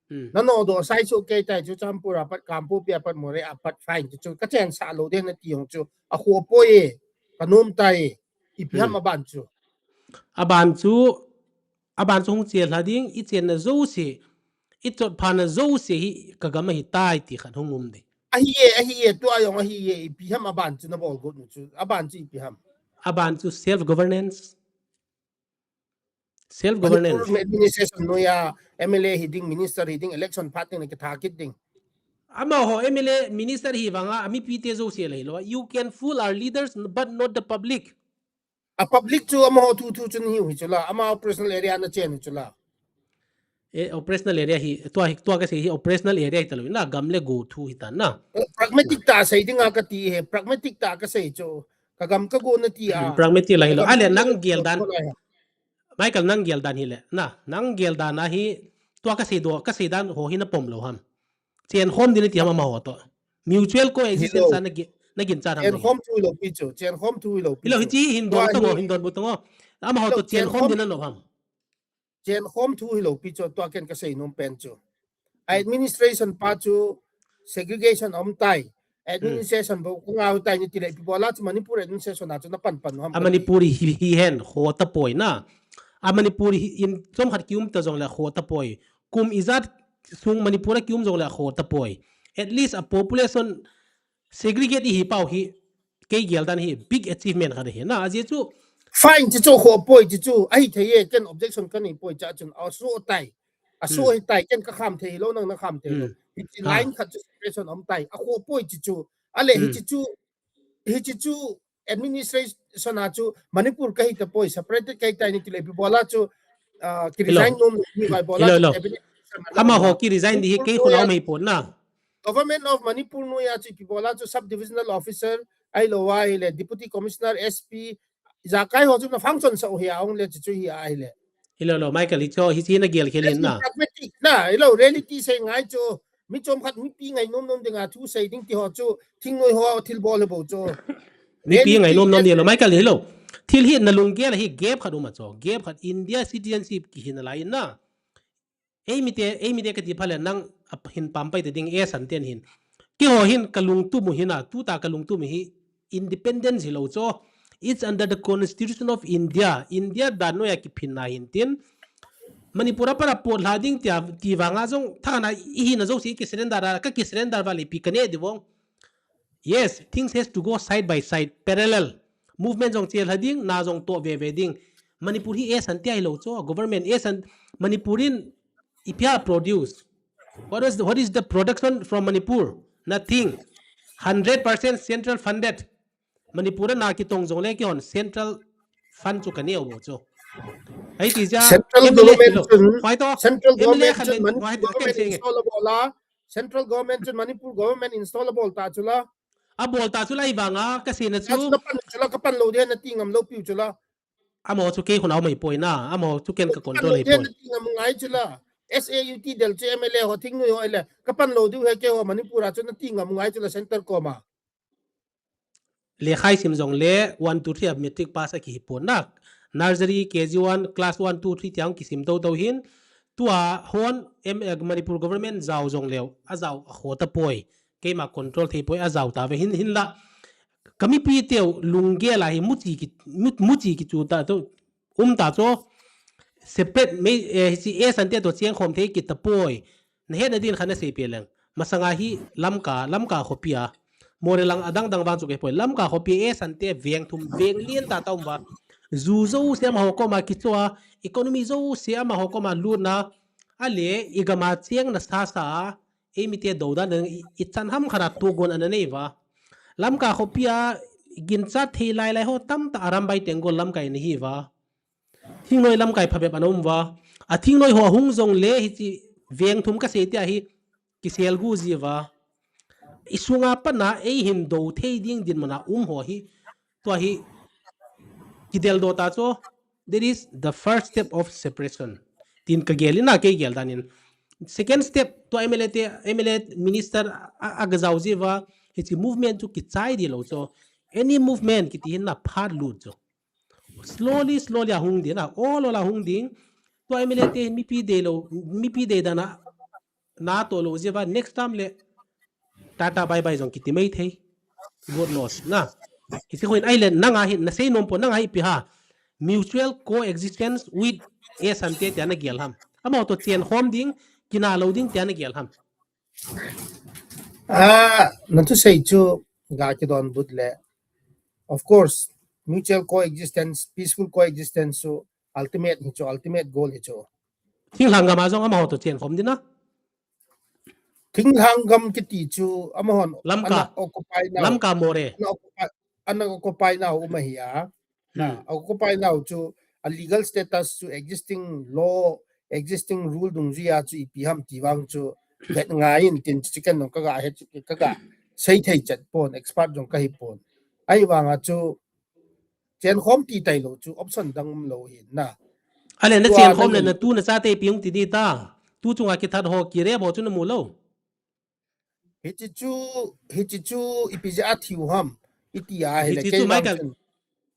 Hmm. Na no do sai chu ke tai chu Champur a pat, Kangpokpi a pat, Moreh a pat fine chi chu. Ka chen sa lo den na ti hong chu. A kho poi e. Ka nom tai e. Ipi ham Hmm. a ban chu. Aban chu, aban chu hung chel lha ding, i chenna jouse, i chotphana jouse hi ka gam ahi tai ti khat hung um ding. Ahi e, ahi e, tua jong ahi e, ipi ham aban chu na bol got nu chu, aban chu ipi ham. Aban chu self governance. Self governance. Manipur administration noiya M L A hi ding, minister hi ding, election phat ding na kitha kit ding. Amaho M L A minister hi vanga, a mipi te jouse la hilou. You can fool our leaders, but not the public. A public chu amaho thu thu chun hiu hi chu la, ama operational area na chen hi chu la. E, operational area hi, tua hi, tua kasei hi operational area hi talou, na gam le go thu hi ta na. Eh, pragmatic tah sei dinga kati he, pragmatic tah kasei chu, ka gam ka go na ti a. Hmm, pragmatic la hilou. Ka gam Ale ka nang go gel dan. Ko la ya. Michael, nang gel dan hi le, na, nang gel dan a hi, tua kasei do, kasei dan ho hi na pom lou ham. Chen khom ding na ti ham amaho to. Mutual coexistence Hilou. a na gi-, na ginchat ham Chen lou. khom thu hilou pi chu, chen khom thu hilou pi Hilou chu. hichi hin don Tua tang o, hi hin don bu tang o. Amaho Hilou, to chen chen khom khom ding na nom ham. Chen khom thu hilou pi chu, tua ken kasei nom pen chu. A administration pa chu segregation om tai. Hmm. Administration bo ko ngau tai ni ti le, ipi bola chu Manipur administration a chu na pan pan ham A ka ti. Manipur hi, hi hen, kho ta poi na. A Manipur hi in chom khat kium ta jong le kho ta poi. Kum ijat sung Manipur a kium jong le kho ta poi. At least a population segregate i hi pau hi, kei gel dan hi big achievement khat hi na. A jeh chu Fine, chi chu kho poi chi chu, ahi thei e, ken objection ka nei poi cha chun, a so tai. A so Hmm. hi tai, ken ka kham thei lou, nang na kham thei lou. Hmm. Hi chi Ha. line khat chu separation om tai, a kho poi chi chu. Ale hi Hmm. chi chu, hi chi chu administration a chu Manipur ka hi ta poi, separated ka hi tai ni ti le, ipi bola chu, ah, ki Hilou. resign nom ni vai bola Hilou, chu hilou. cabinet session a Amaho lou. ki resign di hi Manipur kei ko khonau ya mai pon na. Government of Manipur noiya chu ipi bola chu sub divisional officer, ahilou a ahile deputy commissioner, S P, ijakai ho chu na function sa u hi a ong le chu chu hi a ahile. Hilou lou, Michael, hi chu, hi chi na gel khel Yes, hin na. pragmatic na, hilou, reality sei ngai chu. Mi chom khat mipi ngainom nom dinga thu sei ding ti ho chu, thingnoi ho thil bol hi bou chu. Mipi Reality ngainom nom yes. ni lou, Michael, hilou. Thil hi na lunggel hi gap khat um a chu. Gap khat India citizenship kihin lai na. Ei mite, ei mite kati pha le nang a hin pampai te ding e san ten hin. Keiho hin ka lungtup u hin a, tuta ka lungtup u hi independence hilou chu. It's under the Constitution of India. India dan noiya kiphinna hin tin. Manipur a pat a pot lha ding tia, ti vanga jong, thana i hina jouse ki surrender a, ka ki surrender va le ipi ka ne di vong. Yes, things has to go side by side, parallel. Movement jong chel lha ding, na jong to ve ve ding. Manipur hi e san tia hilou chu, government e san, Manipur in ipi a produce. What is the, what is the production from Manipur? Nothing. Hundred percent central funded. Manipur a na kitong jong le keihon central fund chu ka neo bou chu. Ahi ti ja, Central M L A government hilou. chun, Hoi to, Central M L A government khan chun le, Manipur hoi to, government ken se nge. install a bol a, Central government chun Manipur government install a bol ta chu la. A bol ta chu la i vanga, ka sei na Ka chu chu. na pan chu la, ka pan lou dia na ti ngam lou piu chu la. Amaho chu kei khonau mai poi na, amaho chu ken ka Ka pan control lou hi dia poi. na ti ngam ngai chu la. S A U T del chu M L A ho thingnoi ho ile, ka pan lou diu he keiho Manipur a chu na ti ngam ngai chu la center koma. Lekha i sim jong le one, two, three a matric pass a kihi pon na. Nursery, K G one, class one, two, three tia hung kisim tou tou hin. Tua hon M, eh, Manipur government jao jong leu, a jao a kho ta poi. Keima control thei poi, a jao ta ve hin, hin la. Ka mipi teu lunggel a hi muchi ki, mu-, muchi ki chu ta to, um ta chu. Separate mei, eh, hichi e san te to cheng khom thei ki ta poi. Na hetna din khan na sei pe leng. Masanga hi Lamka, Lamka khopi a. Morelang adang dang vang chu kei poi. Lamka khopi e san te veng thum, veng lien ta ta um va. Zu jouse amaho koma kichoh a, economy jouse amaho koma lut na. Ale, i gam a cheng na sa sa a, ei mite dou dan i, i chan ham khat a tugon ana nei va. Lamka khopi a ginchat thei lai lai ho tam ta Arambai Tenggol lamkai ana hi va. Thingnoi lamkai phabep ana um va. A thingnoi ho hung jong le hichi veng thum ka sei tia hi kisel gu ji va. I sunga pat na ei hin do thei ding dinmun a um ho hi. Tua hi kidel do ta chu. That is the first step of separation. Tin ka gel in a kei gel dan in. Second step, tua M L A te, M L A minister a, a ga jao ji va, hichi movement chu kichai di lou chu. Any movement kiti hin na phat lut chu. Slowly, slowly a hung ding, a ol ol a hung ding. Tua M L A te mipi dei lou, mipi dei dan a, na to lou ji va, next time le, tata bye bye jong kiti mai thei. God knows, na. Hichi hoi in ahile, nang a hi, na sei nom pon, nang a hi ipi ha. mutual coexistence with A Sante tia nagel ham? Amaho toh chenkhom ding, kinah lou ding tia nagel ham? Ah, nathusei chu ga kidonbut le. Of course, mutual coexistence, peaceful coexistence chu ultimate hi chu, ultimate goal hi chu. Thinglhang gam a jong amaho toh chenkhom ding a. Thinglhang gam kiti chu amahon Lamka. Ana occupy nau. Lamka Moreh. Ana occupy, ana occupy nau um ahi a. Na, hmm. Occupy nau chu a legal status chu existing law, existing rule dungjuia chu ipi ham ti vang chu vet ngai in tin chu ken nong kaga het chu kaga sei thei chet pon, expert jong kahi pon. Ahivanga chu chenkhom ti tailou chu option dang umlou hi na. Ale na chenkhom le na tu na chate ipi hung ti ding ta. Tu chunga kithat ho kirep ho chu namu lou. Hichi chu, hichi chu ipi jeh a thiu ham. Iti a hile hichi chu kei Michael chun.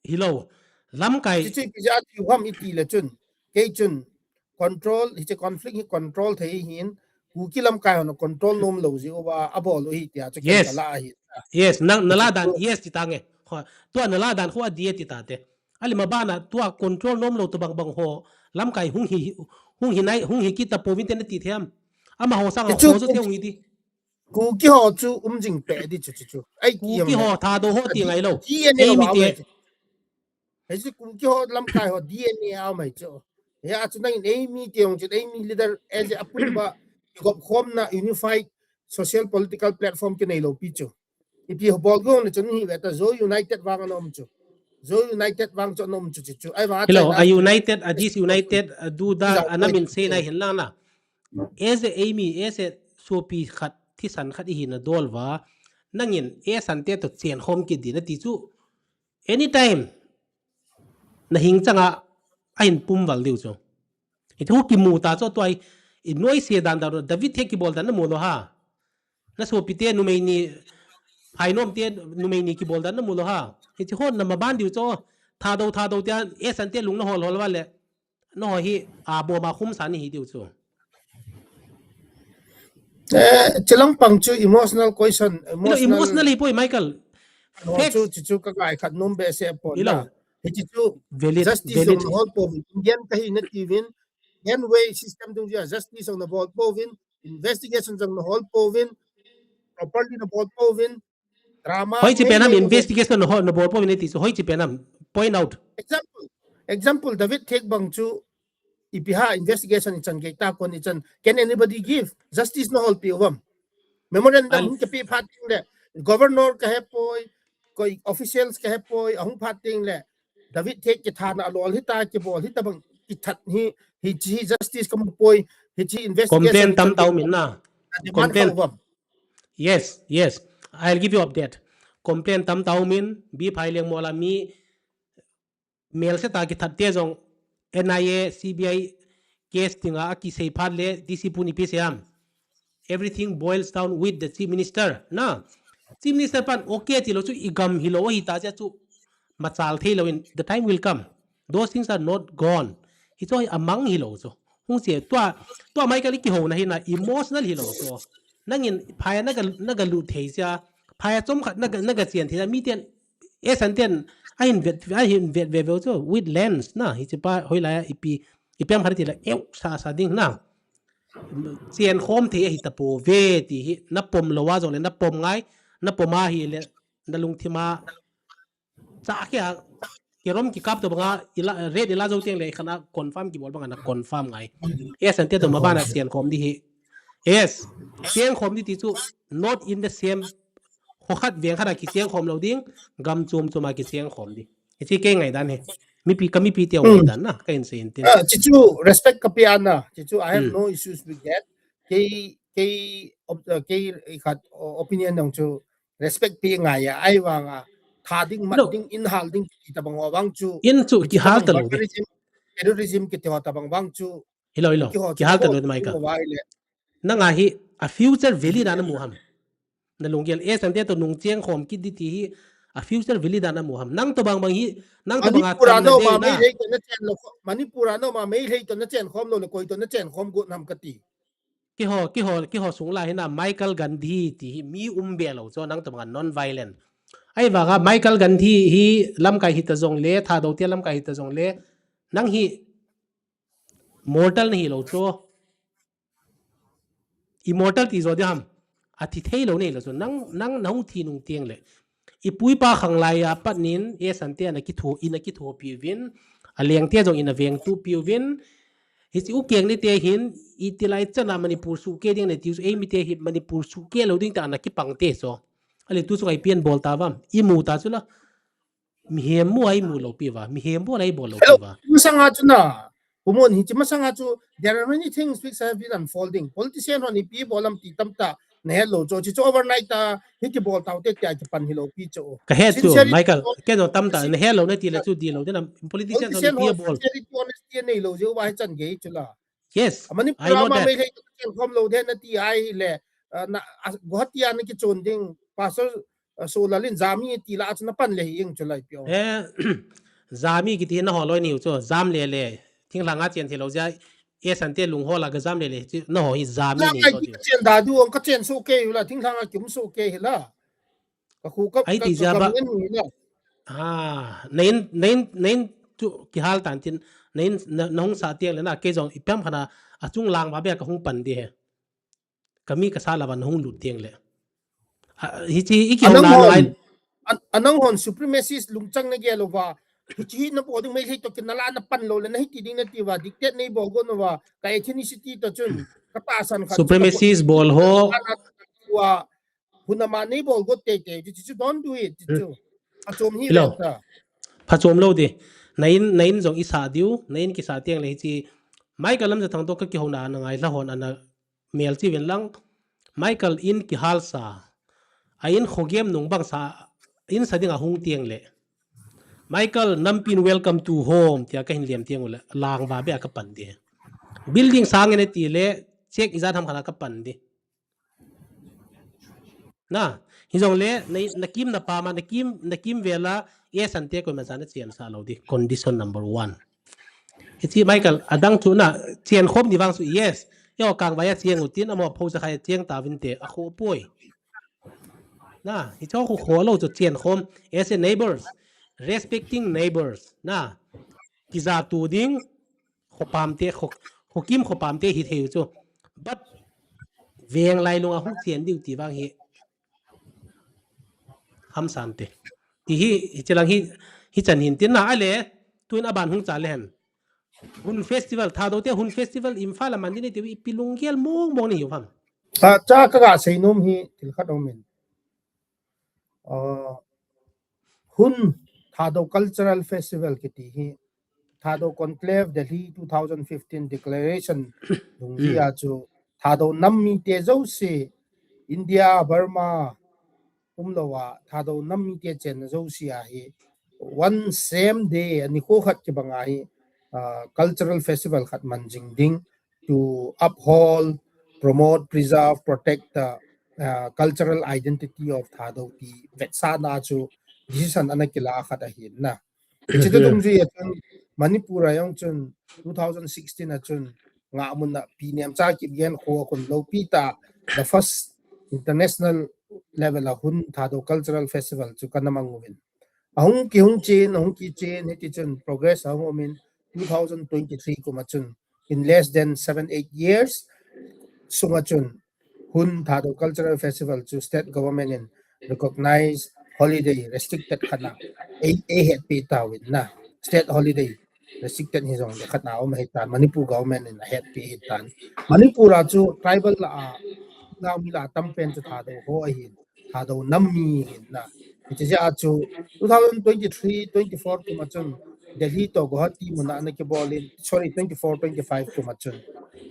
Hilou. Lamkai. Hichi chu ipi jeh a thiu ham iti le chun. Kei chun control, hichi conflict hi control thei hin. Kuki lamkai hon control nom lou jeh uva abol u hi tia chu kei kala ahi. Yes, nang nala dan, yes ti tange. Tua nala dan khu adih e ti tate. Ali mabana tua control nom lou tobang bang ho. Lamkai hung hi, hung hi nai, hung hi kit tapouvin te nati them. Amaho sanga ho chu te hung hi di. Kuki ho chu um jing pe di chu chu chu. Ai Kuki ho Thadou ho ti ngai lou. D N A ei mi te. Hei chu Kuki ho lamkai ho D N A a mai chu. Hei a chu nangin ei mi te hung chu ei mi leader as a apun ba gop khom na unified social political platform kinei lou pi chu. Ipi ho bol gong le chun hi ve ta Zo United vang anom chu. Zo United vang chu anom chu chu chu. Ai vang hello, a united, a disunited, a duda, a namin sei nai hin lang na. Ese Amy, ese sopi khat, thisan khat ihi na dol va. Nangin, esan te to chen khom kit di nati chu. Anytime, na hing changa, a hin pum val diu chu. Hichu kimu ta chu tua i noi se dan dan David the kibol dan namu lou ha. Na sopi te numei ni phainom te numei ni kibol dan namu lou ha. Hichu hon na maban diu chu Thadou Thadou te esan te lung na hol hol va le. Na ho hi a boma khum sa ni hi diu chu. Eh, chilang pang chu emotional question, emotional hi poi Michael. Chu chu ka kai khat nom be se pon na. Hichu justice jong na hol pouvin, Indian kahi nati uvin, Indian way system dungjui a justice jong na bol pouvin, investigation jong na hol pouvin, properly na bol pouvin, drama. Hoiche pen ham investigation na hol na bol pouvin nati chu hoiche pen ham point out. Example, example David Thek bang chu ipi ham investigation ichan gei ta kon ichan, can anybody give justice na hol pi uvam? Memorandum hung kipe phat ding le, governor ka he poi, koi officials ka he poi, ahung phat ding le, David Thek kithana alol hita, kibol hita bang kithat hi, hichi justice kamu poi, hichi investigation complain tam tau min na. Complain. Yes, yes. I'll give you update. Complain tam tau min, bi phai leng mola mi, mel se ta kithat te jong N I A, C B I case tinga a kisei phat le D C pu ni pi se am. Everything boils down with the chief minister. Na, chief minister pan okay ti lou chu igam hilou hi ta chu machal thei lou in the time will come. Those things are not gone. Hi chu amang hilou chu. Hung che tua, tua Michael kihou na hi na emotional hilou chu. Nangin phai na ga, na ga lu thei sia. Phai chom khat na ga, na ga chen thei mi ten esan ten, a hin vet, a hin vet ve ve chu, with lens na, hichi pa, hoilai a ipi, ipi ham khat ti la, eu, sa, sa ding na. Chen khom thei ahi tapouve, ti hi, na pom lou a jong le, na pom ngai, na pom a hi le, na lungthim a. Cha kia, kirom kikap to bang a, ila, red ila jou teng le, khana confirm kibol bang a na confirm ngai. Esan te to mabana chen khom di hi. Yes, chen khom di ti chu, not in the same Kho khat veng khat a kicheng khom lou ding, gam chom chom a kicheng khom ding. Hichi kei ngaidan hi. Mipi ka mipi teu ngaidan na, ka insei in tin. Ah, hichu respect ka pe ana. Hichu I have no issues with that. Kei, kei, op-, uh, kei khat, uh, opinion dang chu respect pe ngai a, ahivanga. Tha ding, mat ding, in hal ding, ti tabang ho vang chu. In chu kihal talou ding. Terrorism, terrorism kiti ho tabang vang chu. Hilou, hilou. Kihal talou ding Michael. Nanga hi a future valid a namu ham. Na lunggel esan te to nung cheng khom kit di ti hi a future valid a namu ham. Nang to bang bang hi, nang to bang a Manipur a no ma mei lei to na chen lou, Manipur a no ma mei lei to na chen khom lou le koi to na chen khom got nam kati. Kiho, kiho, kiho sung la hi na Michael Gandhi ti hi mi um be lou chu nang to bang a non violent. Ahivanga Michael Gandhi hi lamkai hita jongle, Thadou te lamkai hita jongle, nang hi mortal nahi lou chu. Immortal ti jo ding ham. Athi thei lou nei lou chu. Nang, nang, nahung thi nung teng le. Ipu ipa khang lai a pat nin, Esan te ana kitho, ina kithopi uvin, Aleng te jong ina vengtupi uvin, hiche ukeng ni te hin, iti lai chan a Manipur suhkeh ding nati u chu, eimi te hi Manipur suhkeh lou ding ta ana kipang te chu. Ale tu chu ipi abol ta vam, imu ta chu la. Mihem mu a imu lou pi uva, mihem bol a ibol lou pi uva. Masanga chu na, Pu Mon, hiche masanga chu, there are many things which have been unfolding. Politician hon ipi bol ham ti tamtah nahet lou chu, hiche chu overnight a, hiti bol tau te tia kipan hilou pi chu. Kahet chu, sincerity, Michael, kei jong tamtah nahet lou nati le chu di lou ding a, politician hon politician ipi hon bol. Sincerity, honesty nei lou jeh uva hichan gei chu la. Yes, Manipur a ama Meitei toh kichen khom lou ding nati ahile, ah, na, ah, Guwahati a ana kichon ding, Pastor, ah, Solal in jami ti la chu napan le hi eng chu lai pio. Eh, jami kiti naho loi niu chu, jam le le. Thinglhang a chen thei lou jeh a, Esan te lung hol a gajam le le, chu naho hi jami ni chu. Chen da du ong kachen sohkei u la, thinglhang a kium sohkei hi la. Ka khu ka, ahi ka, ti ka jeh a ba, gam ngen hi la. Ha, nain, nain, nain chu kihal tan tin, nain, na, nahung sah teng le na, kei jong ipi ham khat a, achung lang ba beh a kahung pan ding ahi. Kami kasa lou va nahung lut teng le. Ah, hiche i kihou na ngai. Anang hon supremacist lungchang nagel uva. Hiche hi nabol ding Meitei toh kinah la napan lou le, nahiti ding nati uva, dictate neibol got uva, ka ethnicity toh chun, katahsan khat chu supremacist bol ho. Uva, Hun ama neibol got teitei, ti chu don't do it, ti chu. Phachom hi lou. Phachom lou ding. Nain, nain jong isah diu, nain kisah teng le hiche. Michael Lamjathang toh kakihouna ana ngailha hon ana melchih uvin lang. Michael in kihal sa. A in khogem nung bang sa, in sa ding ahung teng le. Michael, nampin welcome to home, tia kahin lem teng u le, lang ba beh a kapan ding. Building sang e nati le, check ijat ham khat a kapan ding. Na, hijongle, na, nakim napa ma, nakim, nakim vel a, Esan te koima cha nachen sah lou ding, condition number one. Hiche Michael, adang chu na, chen khom ni vang chu, yes. Yo, kangvai a cheng u tin, amaho pho cha khai cheng tauvin te, akhoh poi. Na, hiche khu khoh lou chu chen khom, as a neighbors, respecting neighbors. Na, kija tu ding, Khopam te, kho, khokim khopam te hithei u chu. But veng lailung a hung chen diu ti vang hi. Hamsan te. Ti hi, hiche lang hi, hichan hin tin na ale, tuin aban hung cha le hen. Hun festival, Thadou te Hun festival, Imphal a man ding nati u ipi lunggel mong mong nahiu ham. Cha, cha kaga seinom hi, thil khat aumin. Ah, Hun Thadou Cultural Festival kiti hi, Thadou Conclave Delhi two thousand fifteen Declaration dungjuia chu, Thadou nam mite jouse, India, Burma, umlou a, Thadou nam mite chenna jouse a hi, one same day, ani kho khat kibang a hi, ah, cultural festival khat man jing ding, to uphold, promote, preserve, protect the, uh, cultural identity of Thadou ti vetsahna chu decision ana kila khat ahin na. Hiche dungjuia chun Manipur a jong chun two thousand sixteen a chun ngahmun a Pi Nemcha Kipgen kho a khun loupi tah, the first international level a Hun Thadou Cultural Festival chu kana mang uvin. Ahung kihung chen, ahung kichen, hiti chun progress ahung umin, two thousand twenty-three kum a chun, in less than seven, eight years sunga chun, Hun Thadou Cultural Festival chu state government in recognize holiday restricted khat a, ei, eihetpi tauvin na, state holiday restricted hijongle khat a um ahitan, Manipur government in ahetpi ahitan. Manipur a chu tribal la a, nao mi la tampen chu Thadou ho ahin. Thadou nam mi hin na. Hiche jeh a chu two thousand twenty-three twenty-four kum a chun Delhi toh Guwahati mun a ana kibol in, sorry, twenty-four twenty-five kum a chun.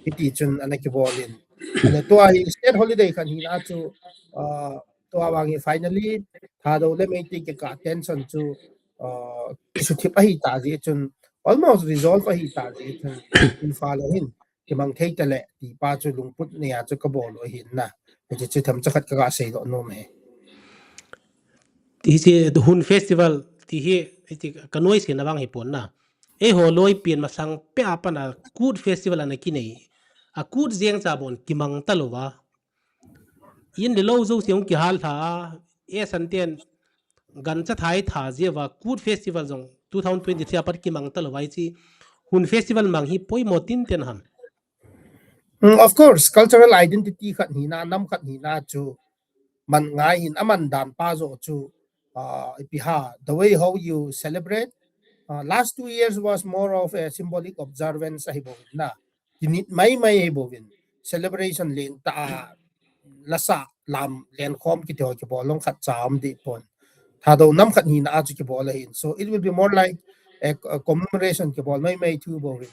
Hiti chun ana kibol in. Ana tua hi state holiday khat hina chu, ah, tua vang hi finally Thadou le Meitei kikah tension chu, ah, kisuthip ahitah jeh chun, almost resolve ahitah jeh chun, Imphal a hin kimang thei tale, ti pa chu lungput nei a chu kabol u ahin na. Hiche chu themcha khat kaga seidoh nom e. Hiche Hun Festival ti hi, hiche kanoise na vang hipon na. Eiho loi pen masang peh a pat a Kut Festival ana kinei. A Kut jeng cha bon kimang talou va. In le lou jouse hung kihal lha a, Esan ten gancha thai tha jeh uva Kut Festival jong two thousand twenty-three apat kimang talou vai chi, Hun Festival mang hi poimo tin ten ham. Mm, of course, cultural identity khat hina, nam khat hina chu man ngai hin, aman dan pa jo chu, uh, ipi ha, the way how you celebrate. Uh, last two years was more of a symbolic observance ahi bou na. Kinit mai mai ahi bou in. Celebration len ta a lasa lam len khom kiti ho kibol long khat cha um di pon. Thadou nam khat hina a chu kibol ahin. So it will be more like a, a commemoration kibol mai mai thu bou in.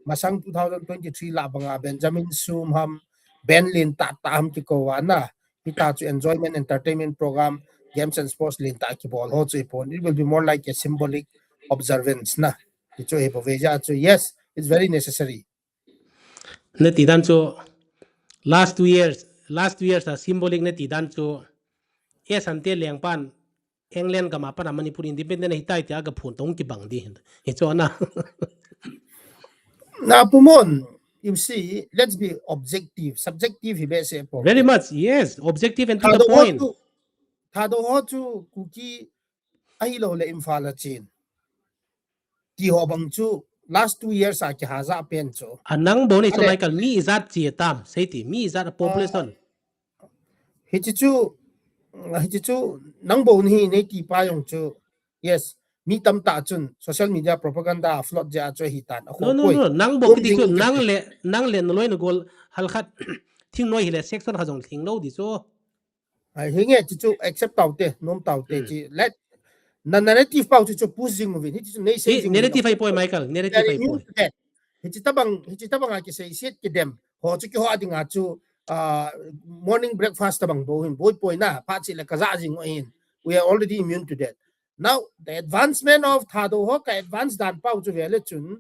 Masang two thousand twenty-three la banga Benjamin Sum ham, band len ta ta ham kiko wa na. Hita chu enjoyment, entertainment program, games and sports len ta kibol ho chu ipon. It will be more like a symbolic observance na. Ti chu ipo ve ja chu, yes, it's very necessary. Nati dan chu last two years, last two years a symbolic nati dan chu, yes, ante lengpan England gam a pat a Manipur independent ahitai tia gaphon tong kibang di. Hichu ana. Na Pu Mon, you see, let's be objective. Subjective hi behseh pon. Very much, yes. Objective and to the point. Thadou ho chu Kuki ahilou le Imphal a chen. Ti ho bang chu last two years a kiha ja pen chu. A nang bou nei chu Michael, mi ijat chi tam, sei ti, mi ijat a population. Hichi chu, hichi chu nang bou nei nei ti pa jong chu. Yes, mi tamtah chun social media propaganda a float ja chu ahi tan. No, no, no, nang bou kiti chu nang le, nang le naloi nagol hal khat thingnoi hile section khat jong thinglou di chu. Hinge ti chu accept taute, nom taute ti. Let na narrative pau chu chu push jing uvin. Hichi chu nei sei jing. Narrative ahi poi Michael, narrative ahi poi. Hichi tabang, hichi tabang a kisei set kidem. Ho chu kiho a dinga chu, uh, morning breakfast tabang bou hin boi poi na, phat chi le kaja jing u hin. We are already immune to that. Now, the advancement of Thadou ho ka advance dan pau chu vele chun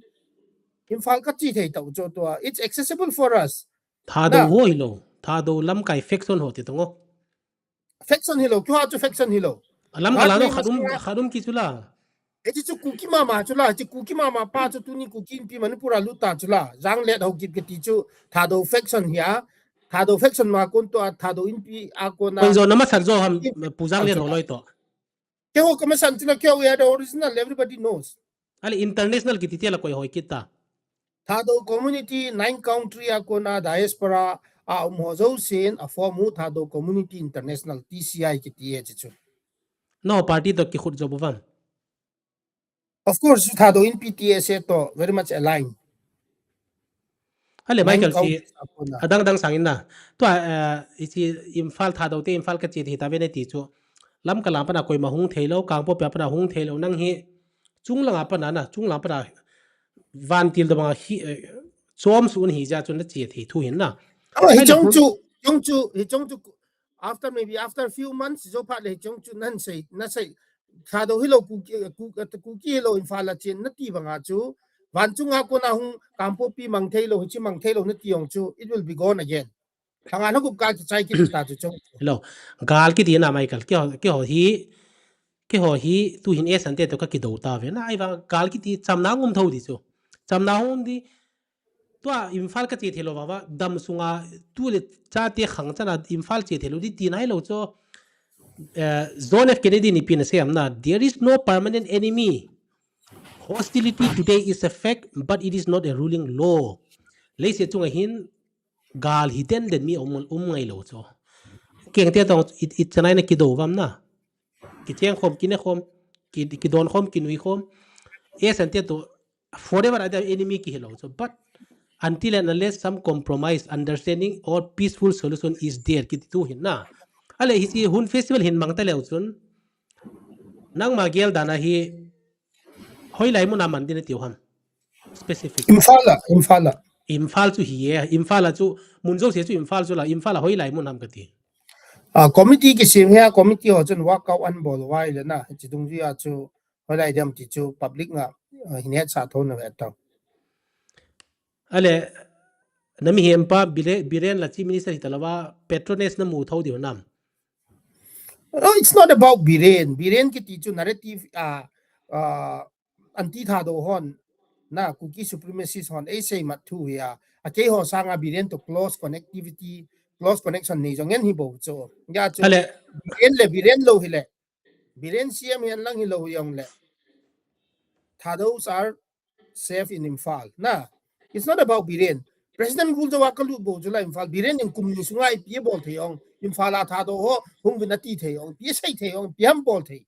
Imphal kache thei tau chu tua. It's accessible for us. Thadou ho hilou. Thadou lamkai faction ho ti tongo. Faction hilou, kiho chu faction hilou. Lamkai la no khadum, khadum ki chu la. Hichi chu Kuki mama chu la, hichi Kuki mama pa chu tuni Kuki Inpi Manipur a lut ta chu la. Janglet Haokip kiti chu Thadou faction hi a. Thadou faction ma kon to a Thadou Inpi a kon a. Kon jo nama sar jo ham Pu Janglet ho loi to. Keiho kamasan chu la keiho we are the original, everybody knows. Ale international kiti tia la koi hoi kita. Thadou community nine country a kon a diaspora a um ho jousen a form u Thadou Community International, T C I kiti e chi chu. No party to kikhut jo bovam. Of course, Thadou Inpi T S A to very much aligned. Ale Michael si adang dang sangin na. Tua, uh, isi Imphal Thadou te Imphal kache thei tave ne ti chu. Lamka lam pana koima hung theilou, Kangpokpi a pana hung theilou, nang hi chunglang a pana na, chunglang pana vantil da banga hi, eh, chom sun hi ja chun nache thei thu hin na. Hichong chu, chong chu, hichong chu after, maybe after a few months, jo phat le chong chu nan sei, na sei, Thadou hilou Kuki, Kuki hilou Imphal a chen nati banga chu, van chunga kona hung Kangpokpi mang theilou, hichi mang theilou nati jong chu, it will be gone again. Thanga na gup ka kichai kiti ta chu chong. Hilou, gal kiti na Michael, keiho, keiho hi, keiho hi, tu hin e sante to ka kidou ta ve na, ai vang gal kiti chamna ngum thou di chu. Chamna ngum di, Tua Imphal kache theilou vang va, dam sunga tu le chate khang chana Imphal che theilou di ti nailou chu, eh, John F Kennedy in ipi ana sei ham na, there is no permanent enemy. Hostility today is a fact, but it is not a ruling law. Leiset chunga hin gal hi den den mi um, um ngailou chu. Keng te tong it, it chanai na kidou vam na. Kicheng khom, kine khom, ki, kidon khom, kinui khom. E sante to forever are the enemy kihilou chu. But until and unless some compromise, understanding or peaceful solution is there, kiti thu hin na. Ale hichi Hun festival hin mang taleu chun, nangma gel dan a hi hoilai mun a man din atiu ham? Specific. Imphal a, Imphal a. Imphal chu hi e, Imphal a chu mun jouse chu Imphal chu la, Imphal a hoilai mun ham kati. A committee kisem hi a, committee ho chun workout an bol uva le na, hichi dungjui a chu hoilai dem ti chu public nga, uh, hin hetsah thou na ve tau. Ale, na mihem pa Bire-, Biren la Chief Minister hita lou va, patronage na mu thou diu nam? No, it's not about Biren. Biren kiti chu narrative, uh, uh, anti Thadou hon, na Kuki supremacist hon, ei sei mat thu hi a, a keiho sanga Biren to close connectivity, close connection nei jong ngen hi bou chu. Ya chu, ale, Biren le Biren lou hi le, Biren C M hihen lang hilou hijongle, Thados are safe in Imphal. Na, it's not about Biren. President rule jouva kalut bou chu la Imphal. Biren in kum ni sunga ipi abol thei jong, Imphal a Thado ho hung uvin ati thei jong, ipi asei thei jong, ipi ham bol thei.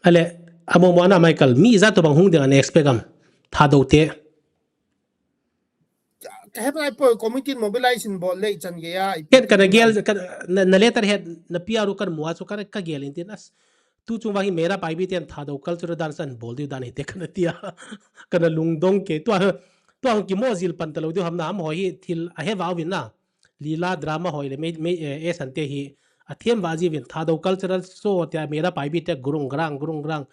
Ale, amo mo ana Michael, mi ijat tobang hung ding ana expect am, Thado te. Ka hepoi, committee mobilization bol le ichan gei a, ipi Ken kana gel, kana, na, na letterhead, na P R u kana mu a chu kana, kagel in tin as. Tu chung vang hi Meira Paibi ten Thado cultural dance ana bol diu dan hite kana tia. Kana lungdong kei. Tua, tua hung kimo jil pan talou diu ham na, amaho hi thil ahe va uvin na. Lila drama hoi le, mei, mei, eh, eh, sante hi, athem va jiuvin, Thado cultural show tia Meira Paibi te gurung grang, gurung grang.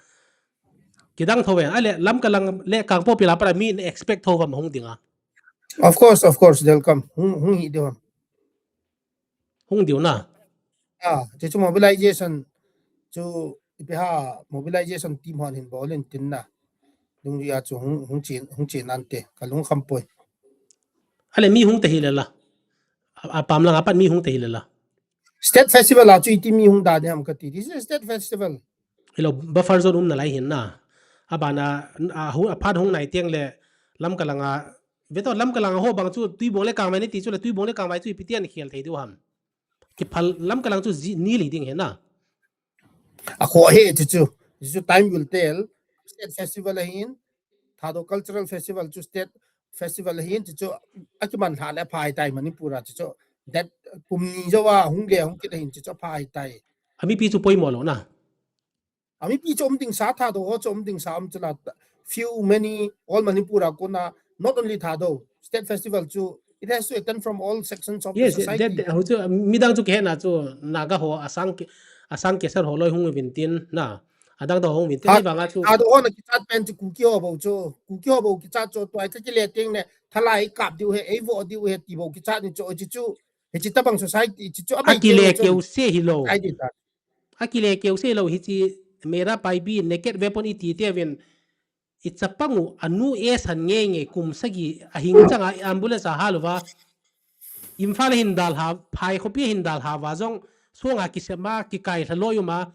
Kidang tho ve, ale, Lamka lang le Kangpokpi la para mi na expect tho vam hung dinga. Of course, of course, they'll come. Hung, hung hi diu ham. Hung diu na. Ah, chu chu mobilization, chu ipi ha mobilization team hon hin bol in tin na. Dungjui a chu hung, hung chen, hung chen ante, kalung kham poi. Ale mi hung te hi le la. A, apam lang apat mi hung te hi le la. State festival a chu iti mi hung da ding ham kati. This is a state festival. Hilou, buffer zone um nalai hin na. Abana, a, hu, aphat hung nai teng le, Lamka langa, veto Lamka langa ho bang chu, Tuibong le Kangvai ni ti chu le, Tuibong le Kangvai chu ipi tian khel thei diu ham. Kiphal Lamka lang chu ji, ni li ding he na. A kho he chu chu. Chu time will tell. State festival ahin, Thado Cultural Festival chu state festival ahin, chu chu akiman lha le phai tai Manipur a chu chu. That kum ni jouva hung le hung kit ahin chu chu phai tai. Ami pi chu poimo lou na. Ami pi chu um ding sa Thado ho chu um ding sa um chu la few many all Manipur a kona not only Thado state festival chu it has to attend from all sections of Yes, the society. That, that, ho chu, midang chu kihena chu Naga ho asang ki, asang kesar ho loi hung uvin tin na. Adang do hung uvin tin Tha-, ni vanga chu. Thado ho na kichat pen chu Kuki ho bou chu. Kuki ho bou kichat chu tua ka kile teng ne thalai kap diu he, ei vo diu he ti bou kichat ni chu, chu chu. Hichi tabang society, chu chu abai Akile keu chu. Keu se hilou. Ai di ta. Akile keu se lou hichi Meira Paibi naked weapon iti te uvin i chapang u anu e san nge nge kum sagi ahing changa ambulance a hal uva. Imphal hin dal ha, phai khopi hin dal ha uva jong songa kisema kikai lha loi uma.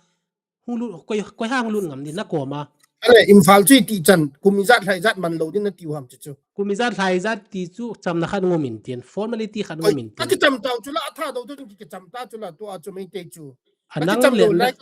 Hung lut, koi, koi hang lut ngam din na koma. Ale, Imphal chu iti chan, kum ijat lha ijat man lou din na tiu ham chu chu. Kum ijat lha ijat ti chu chamna khat ngum in tin, formality khat ngum in tin. Akicham tau chu la, atha dou tu kicham ta chu la, tua chu mei te chu. Anang le,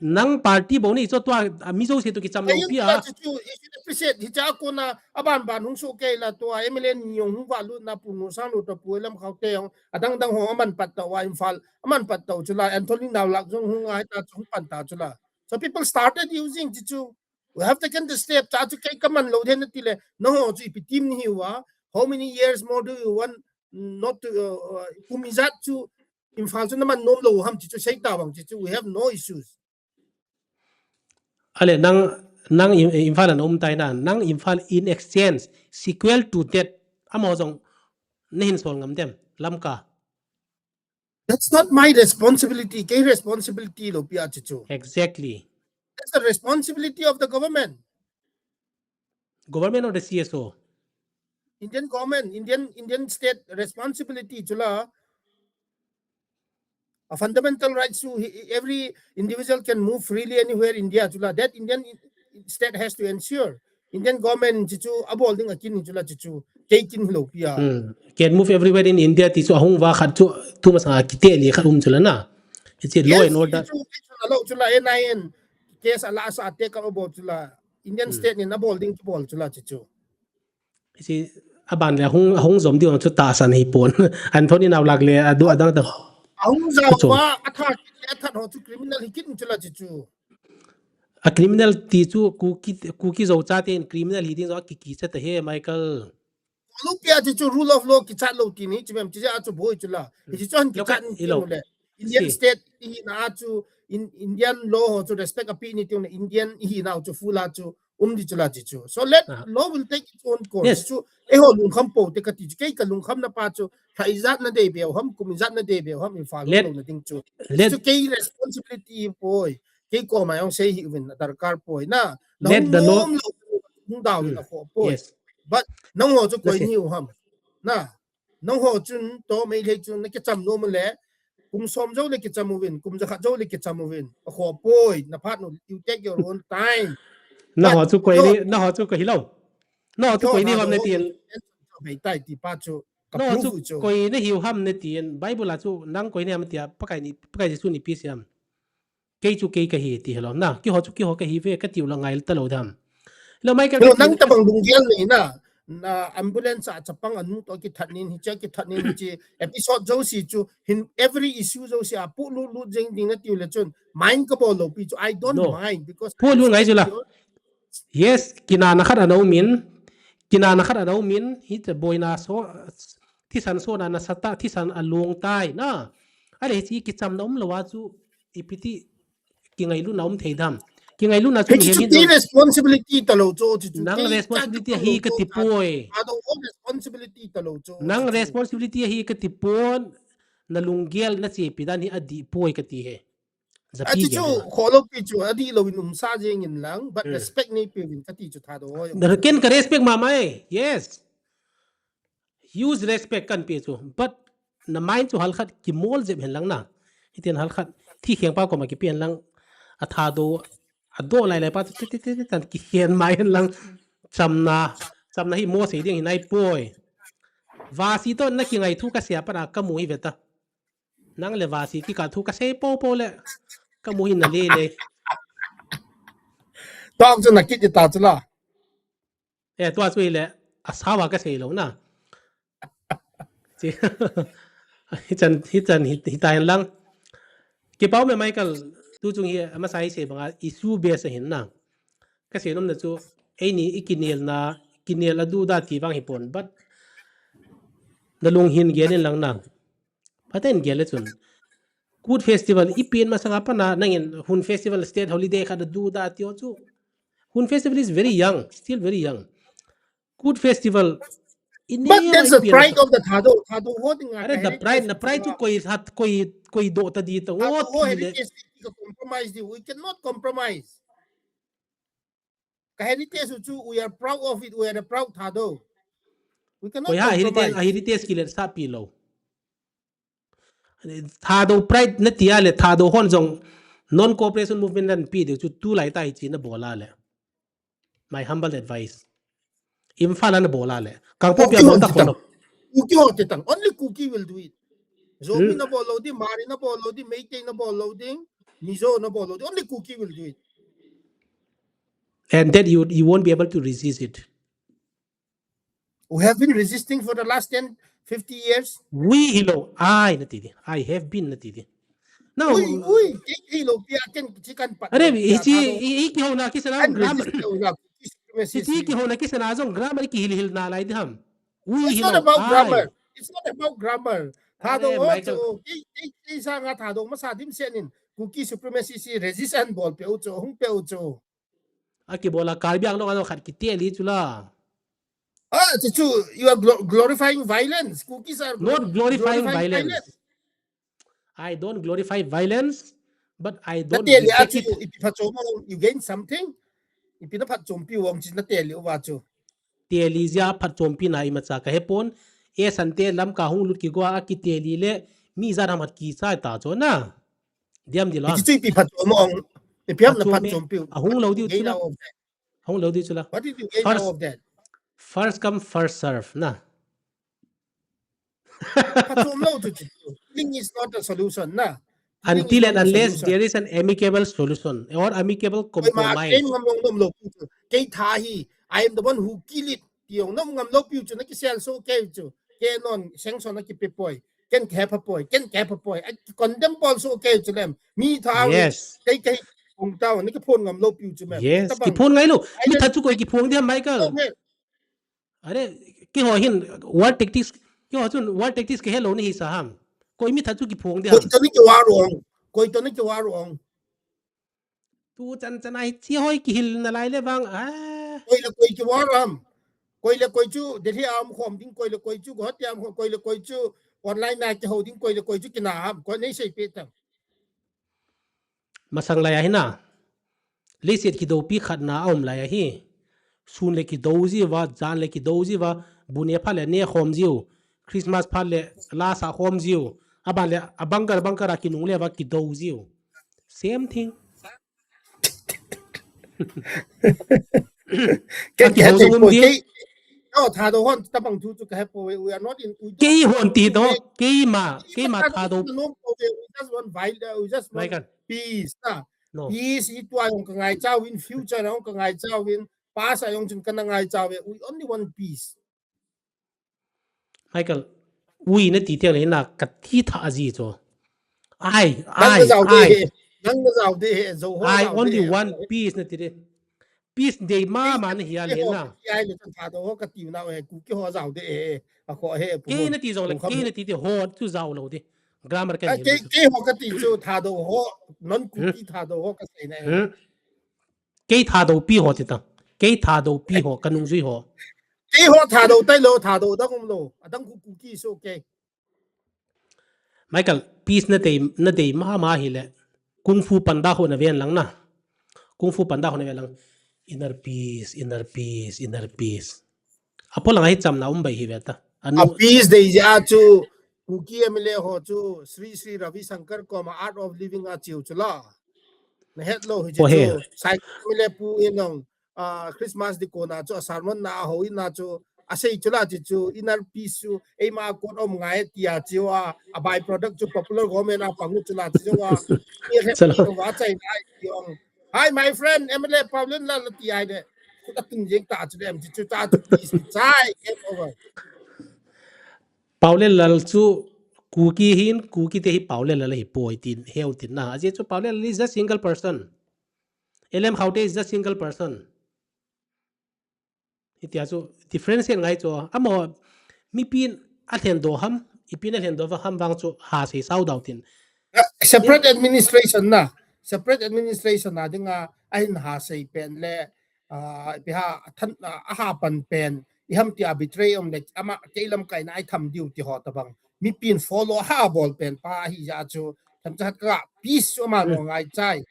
nang party bou ni chu tua, a, mi jouse tu kicham lou pi a. Chu chu, you should appreciate, hicha kona, aban ban hung so kei la tua, M L A ni jong hung va lut na pu ngo sang lut ta pu lam khau te jong, adang dang ho aman pat ta wa Imphal, aman pat ta chu la, Anthony Naulak jong hung ai ta chu hung pan ta chu la. So people started using chu chu. We have taken the step, cha chu kei kaman lou den ti le, no ho chu ipi team ni hi wa, how many years more do you want not to, uh, uh, kum ijat chu Imphal chu naman nom lou ham chu chu sei ta bang chu chu, we have no issues. Ale nang, nang Im-, Imphal an um tai na, nang Imphal in exchange, sequel to that, amo jong nahin sol ngam dem, Lamka. That's not my responsibility. Kei responsibility lou pi a chu chu. Exactly. That's the responsibility of the government. Government or the C S O? Indian government, Indian, Indian state responsibility chu la. A fundamental rights chu hi-, every individual can move freely anywhere India chu la. That Indian in-, state has to ensure. Indian government chu chu abol ding akin chu la chu chu. Kei kin lou pi a. Hmm. Can move everywhere in India ti chu ahung va khat chu tu masanga kite li khat um chu la na. It's a law and order. Yes, chu, chu, chu la lou chu la N I N case ala sa te ka abol chu la. Indian state nin abol ding chu bol chu la chu chu. Isi aban le hung, hung jom ding chu tahsan hi pon. Anthony Naulak le adu adang ta. Ahung jao va atha kit le atha ho chu criminal hi kit chu la chu chu. A criminal ti chu Kuki, Kuki Zo chate in criminal hi ding jo kiki cha ta he Michael. Lu pi a chu chu rule of law kichat lou ti ni chu mem chu a chu boi chu la. Hi chu han kichat ni chu le. Indian state hi na chu in, Indian law ho chu respect api ni ti na Indian hi na chu full a chu um di chu la chi chu. So let law will take its own course. Yes. Chu, eiho lungkham pou te kati chu, kei kalungkham na pa chu, lha ijat nadei beu ham, kum ijat nadei beu ham, Imphal lou na ding chu. Let, chu kei responsibility poi, kei koma jong sei hi uvin darkar poi na. Let the law. Hung dau na kho poi. Yes. But nangho chu koi ni u ham. Na, nangho chun to mei lei chun na kicham nom le, Kum som jou le kicham uvin, kum jakhat jou le kicham uvin. Akhoh poi, naphat nu, you take your own time. Naho But chu koi keiho, ni, naho chu koi hilou. Naho chu keiho koi ni ham Thadou ho natin. Pen chu bei tai ti pa chu ka Naho prove chu u chu. koi ni hiu ham natin. Bible a chu nang koi ni ham tia, Pakai ni, Pakai Jesu ni ipi sei ham. Kei chu kei kahi ti hilou. Na, keiho chu keiho kahi ve kati u la ngai talou dam. Lo Michael No, kati nang tabang lunggel nei na. Na ambulance a chapang anu to kithat nin, hiche kithat nin, hiche episode jouse chu hin every issue jouse a pulut lut jeng ding nati u le chun. Mind kabol lou pi chu, I don't No. mind because Pulut ngai chu la. you. Yes, kinahna khat ana um in, kinahna khat ana um in, hiche boina so, thisan so na na sata, thisan along tai na. Ale hiche kichamna um lou a chu, ipi ti kingailutna um thei dam. Kingailutna chu Hiche mihem chu hin kei dam. responsibility talou chu, chu chu Nang kei ka responsibility chapang ahi lou chu, kati poi. Thadou ho responsibility talou chu, Nang chu chu. Responsibility ahi kati pon, na lunggel na chepi dan hi adih poi kati he. Japi Achu gel chu, hi la. Kholou pi chu, adih lou in umsa jeng in lang, but Hmm. respect nei piu vin kati chu Thadou ho. Na ken ka respect mama e. Yes. Huge respect kan pe chu. But na mind chu halkhat kimol jep hen lang na. Hiten halkhat thi kheng pa koma kipi hen lang. A Thadou, adoh lai lai pa chu ti ti ti ti tan kikhen mai hen lang. Chamna, chamna hi mo sei ding hi nai poi. Vasi to na kingai thu kasei a pat a kamu hi ve ta. Nang le Vasi kikah thu kasei po po le. Kamu hi na le le. Tua chu nakit ta chu la. Eh, tua chu le. Asawa kasei lou na. Chi. Hichan, hichan, hi, hitai lang. Kipau me Michael, tu chung hi, amasa hi sei banga, issue base ahin na. Kasei nom na chu, eini i kinel na, kinel a duda ti vang hi pon, but na lung hin gel in lang na. But then gel le chun. Kut festival, i pen masanga pana, nangin Hun festival state holiday khat a duda ti o chu. Hun festival is very young, still very young. Kut festival, i But neo that's i the pen pride masa. of the Thadou. Thadou ho ding a Are ka the heritage pride, na chu pride chu a. Koi hat, koi, koi do ta di ta. Thadou O ho ti le. heritage chu ka compromise di. We cannot compromise. Ka heritage chu, we are proud of it. We are the proud Thadou. We cannot Koi ha heritage, a compromise. Heritage kile sa pi lo. Thadou pride na tia le, Thadou hon jong non-cooperation movement nan pi deu chu tulai ta hi chi na bola le. My humble advice. Imphal a na bola le. Kangpokpi a Kuki bol hon ta ti tang. kholo. Kuki hon ti tang. Only Kuki will do it. Zomi Hmm. na bol lou ding, Mari na bol lou ding, Meitei na bol lou ding, Mizo na bol lou ding. Only Kuki will do it. And then you, you won't be able to resist it. We have been resisting for the last ten, fifty years. We hilo, I na ti di. I have been na ti di. Now, Ui, ui, kei, kei lo pia ken chi kan pat are, lo pia hichi, Thadou. i, i kihona kisana Kan grammar. Resist lo la, Kuki supremacy Hichi si. kihona kisana jong grammar kihil hil na lai di ham. We It's hilo, not about I. Grammar. It's not about grammar. Thadou Are, ho Michael. Chu, kei, kei, kei sanga Thadou masa dim sen in. Kuki supremacy si resist and bol pe u chu, hung pe u chu. A kibola Karbi Anglong a khat kiteli chu la. Ah, chu chu, you are glo-, glorifying violence. Kukis are glo-, Not glorifying glorifying violence. Violence. I don't glorify violence, but I don't Nateli a reject chu, it. Ipi phatchom u, you gain something. Ipi na phatchompi u ang chi nateli u va chu. Teli jia phatchompi na imacha ka hepon. E sante lam ka hung lut kigo a kiteli le mi jat ham hat kichai ta chu na. Diam di lo. Ipi chu ipi phatchom u ang. Ipi ham na Phatchom e. Phatchompi u. A hung lo di u Gain chu la. out of that. Hung lo di chu la. What did you gain out First, of that? First come, first serve na. Phatchom lo chu chu. Killing is not a solution na. Killing is Until and not a unless solution. There is an amicable solution or amicable Koi ma compromise. Claim ngam lo nom lo pi u chu. Kei tha hi, I am the one who kill it. Ti ong nom ngam lo pi u chu, na kisel so kei chu. Kei non sanction na kipe poi. Ken ke pha poi. Ken ke pha poi. I condemn pon so kei chu lem. Mi tha u. Yes. Kei kei ong tao na kiphon ngam lo pi u chu mem. Yes. Tabang. Kiphon ngai lo. I Mi don't that chu koi kiphon di ham Michael. Okay. Are, keiho hin war tactics, keiho chun war tactics kei helou ni hi sa ham. Koi mi that chu kiphong di ham. Koi to ni ki war ong. Koi to ni ki war ong. Tu chan chan a hichi hoi kihil na lai le vang. Ah. Koi le koi ki war ham. Koi le koi chu Delhi a um khom ding, koi le koi chu Guwahati a um khom, koi le koi chu online na kihou ding, koi le koi chu kina ham. Koi nei sei pe tang. Masang lai a hi na. Leiset kidoupi khat na a um lai a hi. Sun le kidou jiu va, jan le kidou jiu va, bu ne phat le ne khom jiu. Christmas phat le la sa khom jiu. Aban le, a bunker, bunker a kinung le va kido jiu. Same thing. Kei, kei, kei, kei, oh, Thadou hon, tabang thu chu ka he po, we are not in, we don't, kei hon ti do, kei ma, kei ma Thadou. We just want violence, we just want peace, na. No. Peace, i tua jong ka ngai chau in, future jong ka ngai chau in, past a jong chun ka na ngai chau ve, we only want peace. Michael, ui na ti tiang le na ka ti tha ji cho. Ai, ai, ai. Nang na jao de he, nang na jao de he, jo ho. I only want peace na ti de. Peace dei mama na hi a le na. Ai le Thadou ho ka ti na he, Kuki ho jao de he. A kho he. Kei na ti jong le, kei na ti ti ho chu jao lo de. Grammar ka. Kei, kei ho ka ti chu Thadou ho, non Kuki Thadou ho ka sei na he. Kei Thadou pi ho ti ta. Kei Thadou pi ho, ka nungjui ho. Kei ho Thadou tai lo, Thadou dang um lo. Adang khu Kuki so kei. Michael, peace na dei, na dei mama hi le. Kung Fu Panda ho na ven lang na. Kung Fu Panda ho na ven lang. Inner peace, inner peace, inner peace. A po lang a hi chamna um bai hi ve ta. A peace dei ji a chu Kuki M L A ho chu Sri Sri Ravi Shankar koma Art of Living a chiu chu la. Na het lo hi chu. Sai M L A pu in jong, ah, Christmas di kona chu a sermon na a ho in na chu a sei chu la chi chu inner peace chu eima kot um ngai ti a chiu a, a by product chu popular government a pang chu la chi chu a. Ni het lo va chai nai ti ong. Hi, my friend, M L A Paolienlal ti ai de. Khut a tun jeng ta chu dem chi chu ta chu peace chai, game over. Paolienlal chu Kuki hin, Kuki te hi Paolienlal hi poi tin, heu tin na. Ajeh chu Paolienlal is a single person. L M Khaute is a single person. Hitia chu differentiate ngai chu. Amaho mipin a lhen do ham, ipin a lhen do va ham vang chu ha sei sao dau tin. Separate administration na. Separate administration na dinga a hin ha sei pen le, ah, ipi ha, a than, ah, a ha pan pen, i ham ti a betray um le, ama kei lamkai na i tham diu ti ho tabang. Mipin follow ha bol pen pa hi ja chu, tham cha ka peace chu ama no ngai chai.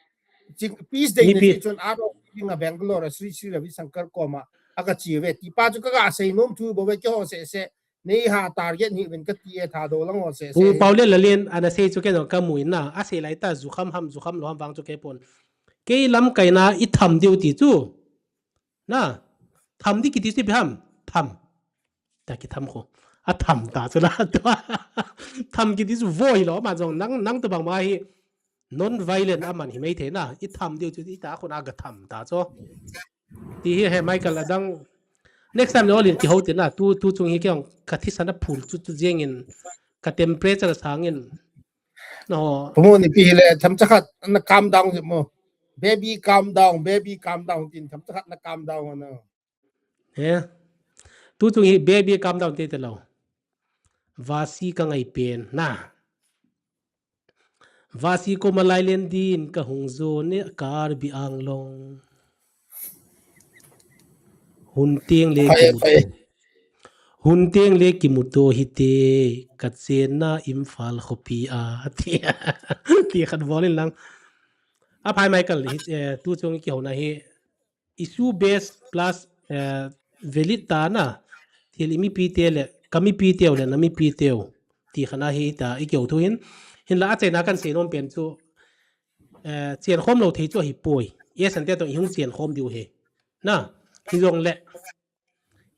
Ching, peace dei na chun Art of Living a Bangalore a Sri Sri Ravi Shankar koma a ka chi ve. Ti pa chu ka ga sei nom thu bo ve kei ho se se. Nei ha target hi ven ka ti e Thadou lang ho se se. Pu Paolienlal in ana sei chu kei jong ka mu in na. A sei lai ta jukham ham, jukham lo ham vang chu kei pon. Kei lamkai na i tham diu ti chu. Na. Tham di kiti chu ipi ham. Tham. Ta ki tham kho. A tham ta chu la. Tham kiti chu voi lo ma jong nang, nang tabang ma hi. Non violent a man hi mai thei na. I tham diu chu i ta khun a ga tham ta chu. Ti hi he Michael adang. Next time le olin kihou tin na. Tu, tu chung hi kei jong ka thisan a phul chu chu jeng in. Ka temperature sang in. No. Pu Mun ipi hi le tham cha khat na calm down mo. Baby calm down, baby calm down tin tham cha khat na calm down na. He. Tu chung hi baby calm down te te lo. Vasi ka ngai pen na. Vasi koma lailen din ka hung jo ne Karbi Anglong. Hun teng le kimuto. Hun teng le kimuto hite ka chenna Imphal khopi a ti. Ti khat bol in lang. A phai Michael hi, eh, tu chung kihou na hi issue base plus, eh, valid ta na, thil i mipi te le, ka mipi teu le, na mipi teu, ti khat na hi ta, i keu thu hin, hin la a chaina kan sei nom pen chu, eh, chen khom lo thei chu hi poi. Yes, an te to i hung chen khom diu he. Na, hi jong le,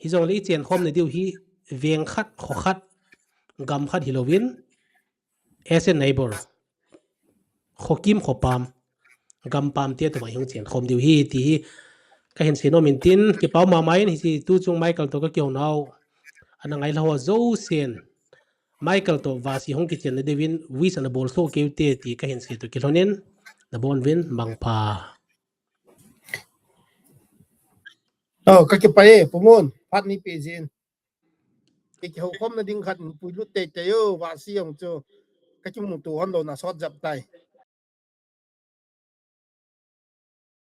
hi jong le i chen khom na diu hi, veng khat, kho khat, gam khat hi lo vin, as a neighbor. Khokim khopam. Gampam te to mai hung chen khom diu hi ti hi. Ka hin sei nom in tin, kipau mama in hi si tu chung Michael to ka keu nau. Ana ngai la ho jo sen. Michael to Vasi hung kichen na diu vin, wish ana bol so keu te ti ka hin sei to kilhon in. Na bon vin, mangpha. Oh, ka kipah e, Pu Mun, phat ni pe jin. Kei kihou khom na ding khat pui lut tei tei o, Vasi jong chu. Ka kimuto hon lo na sot jap tai.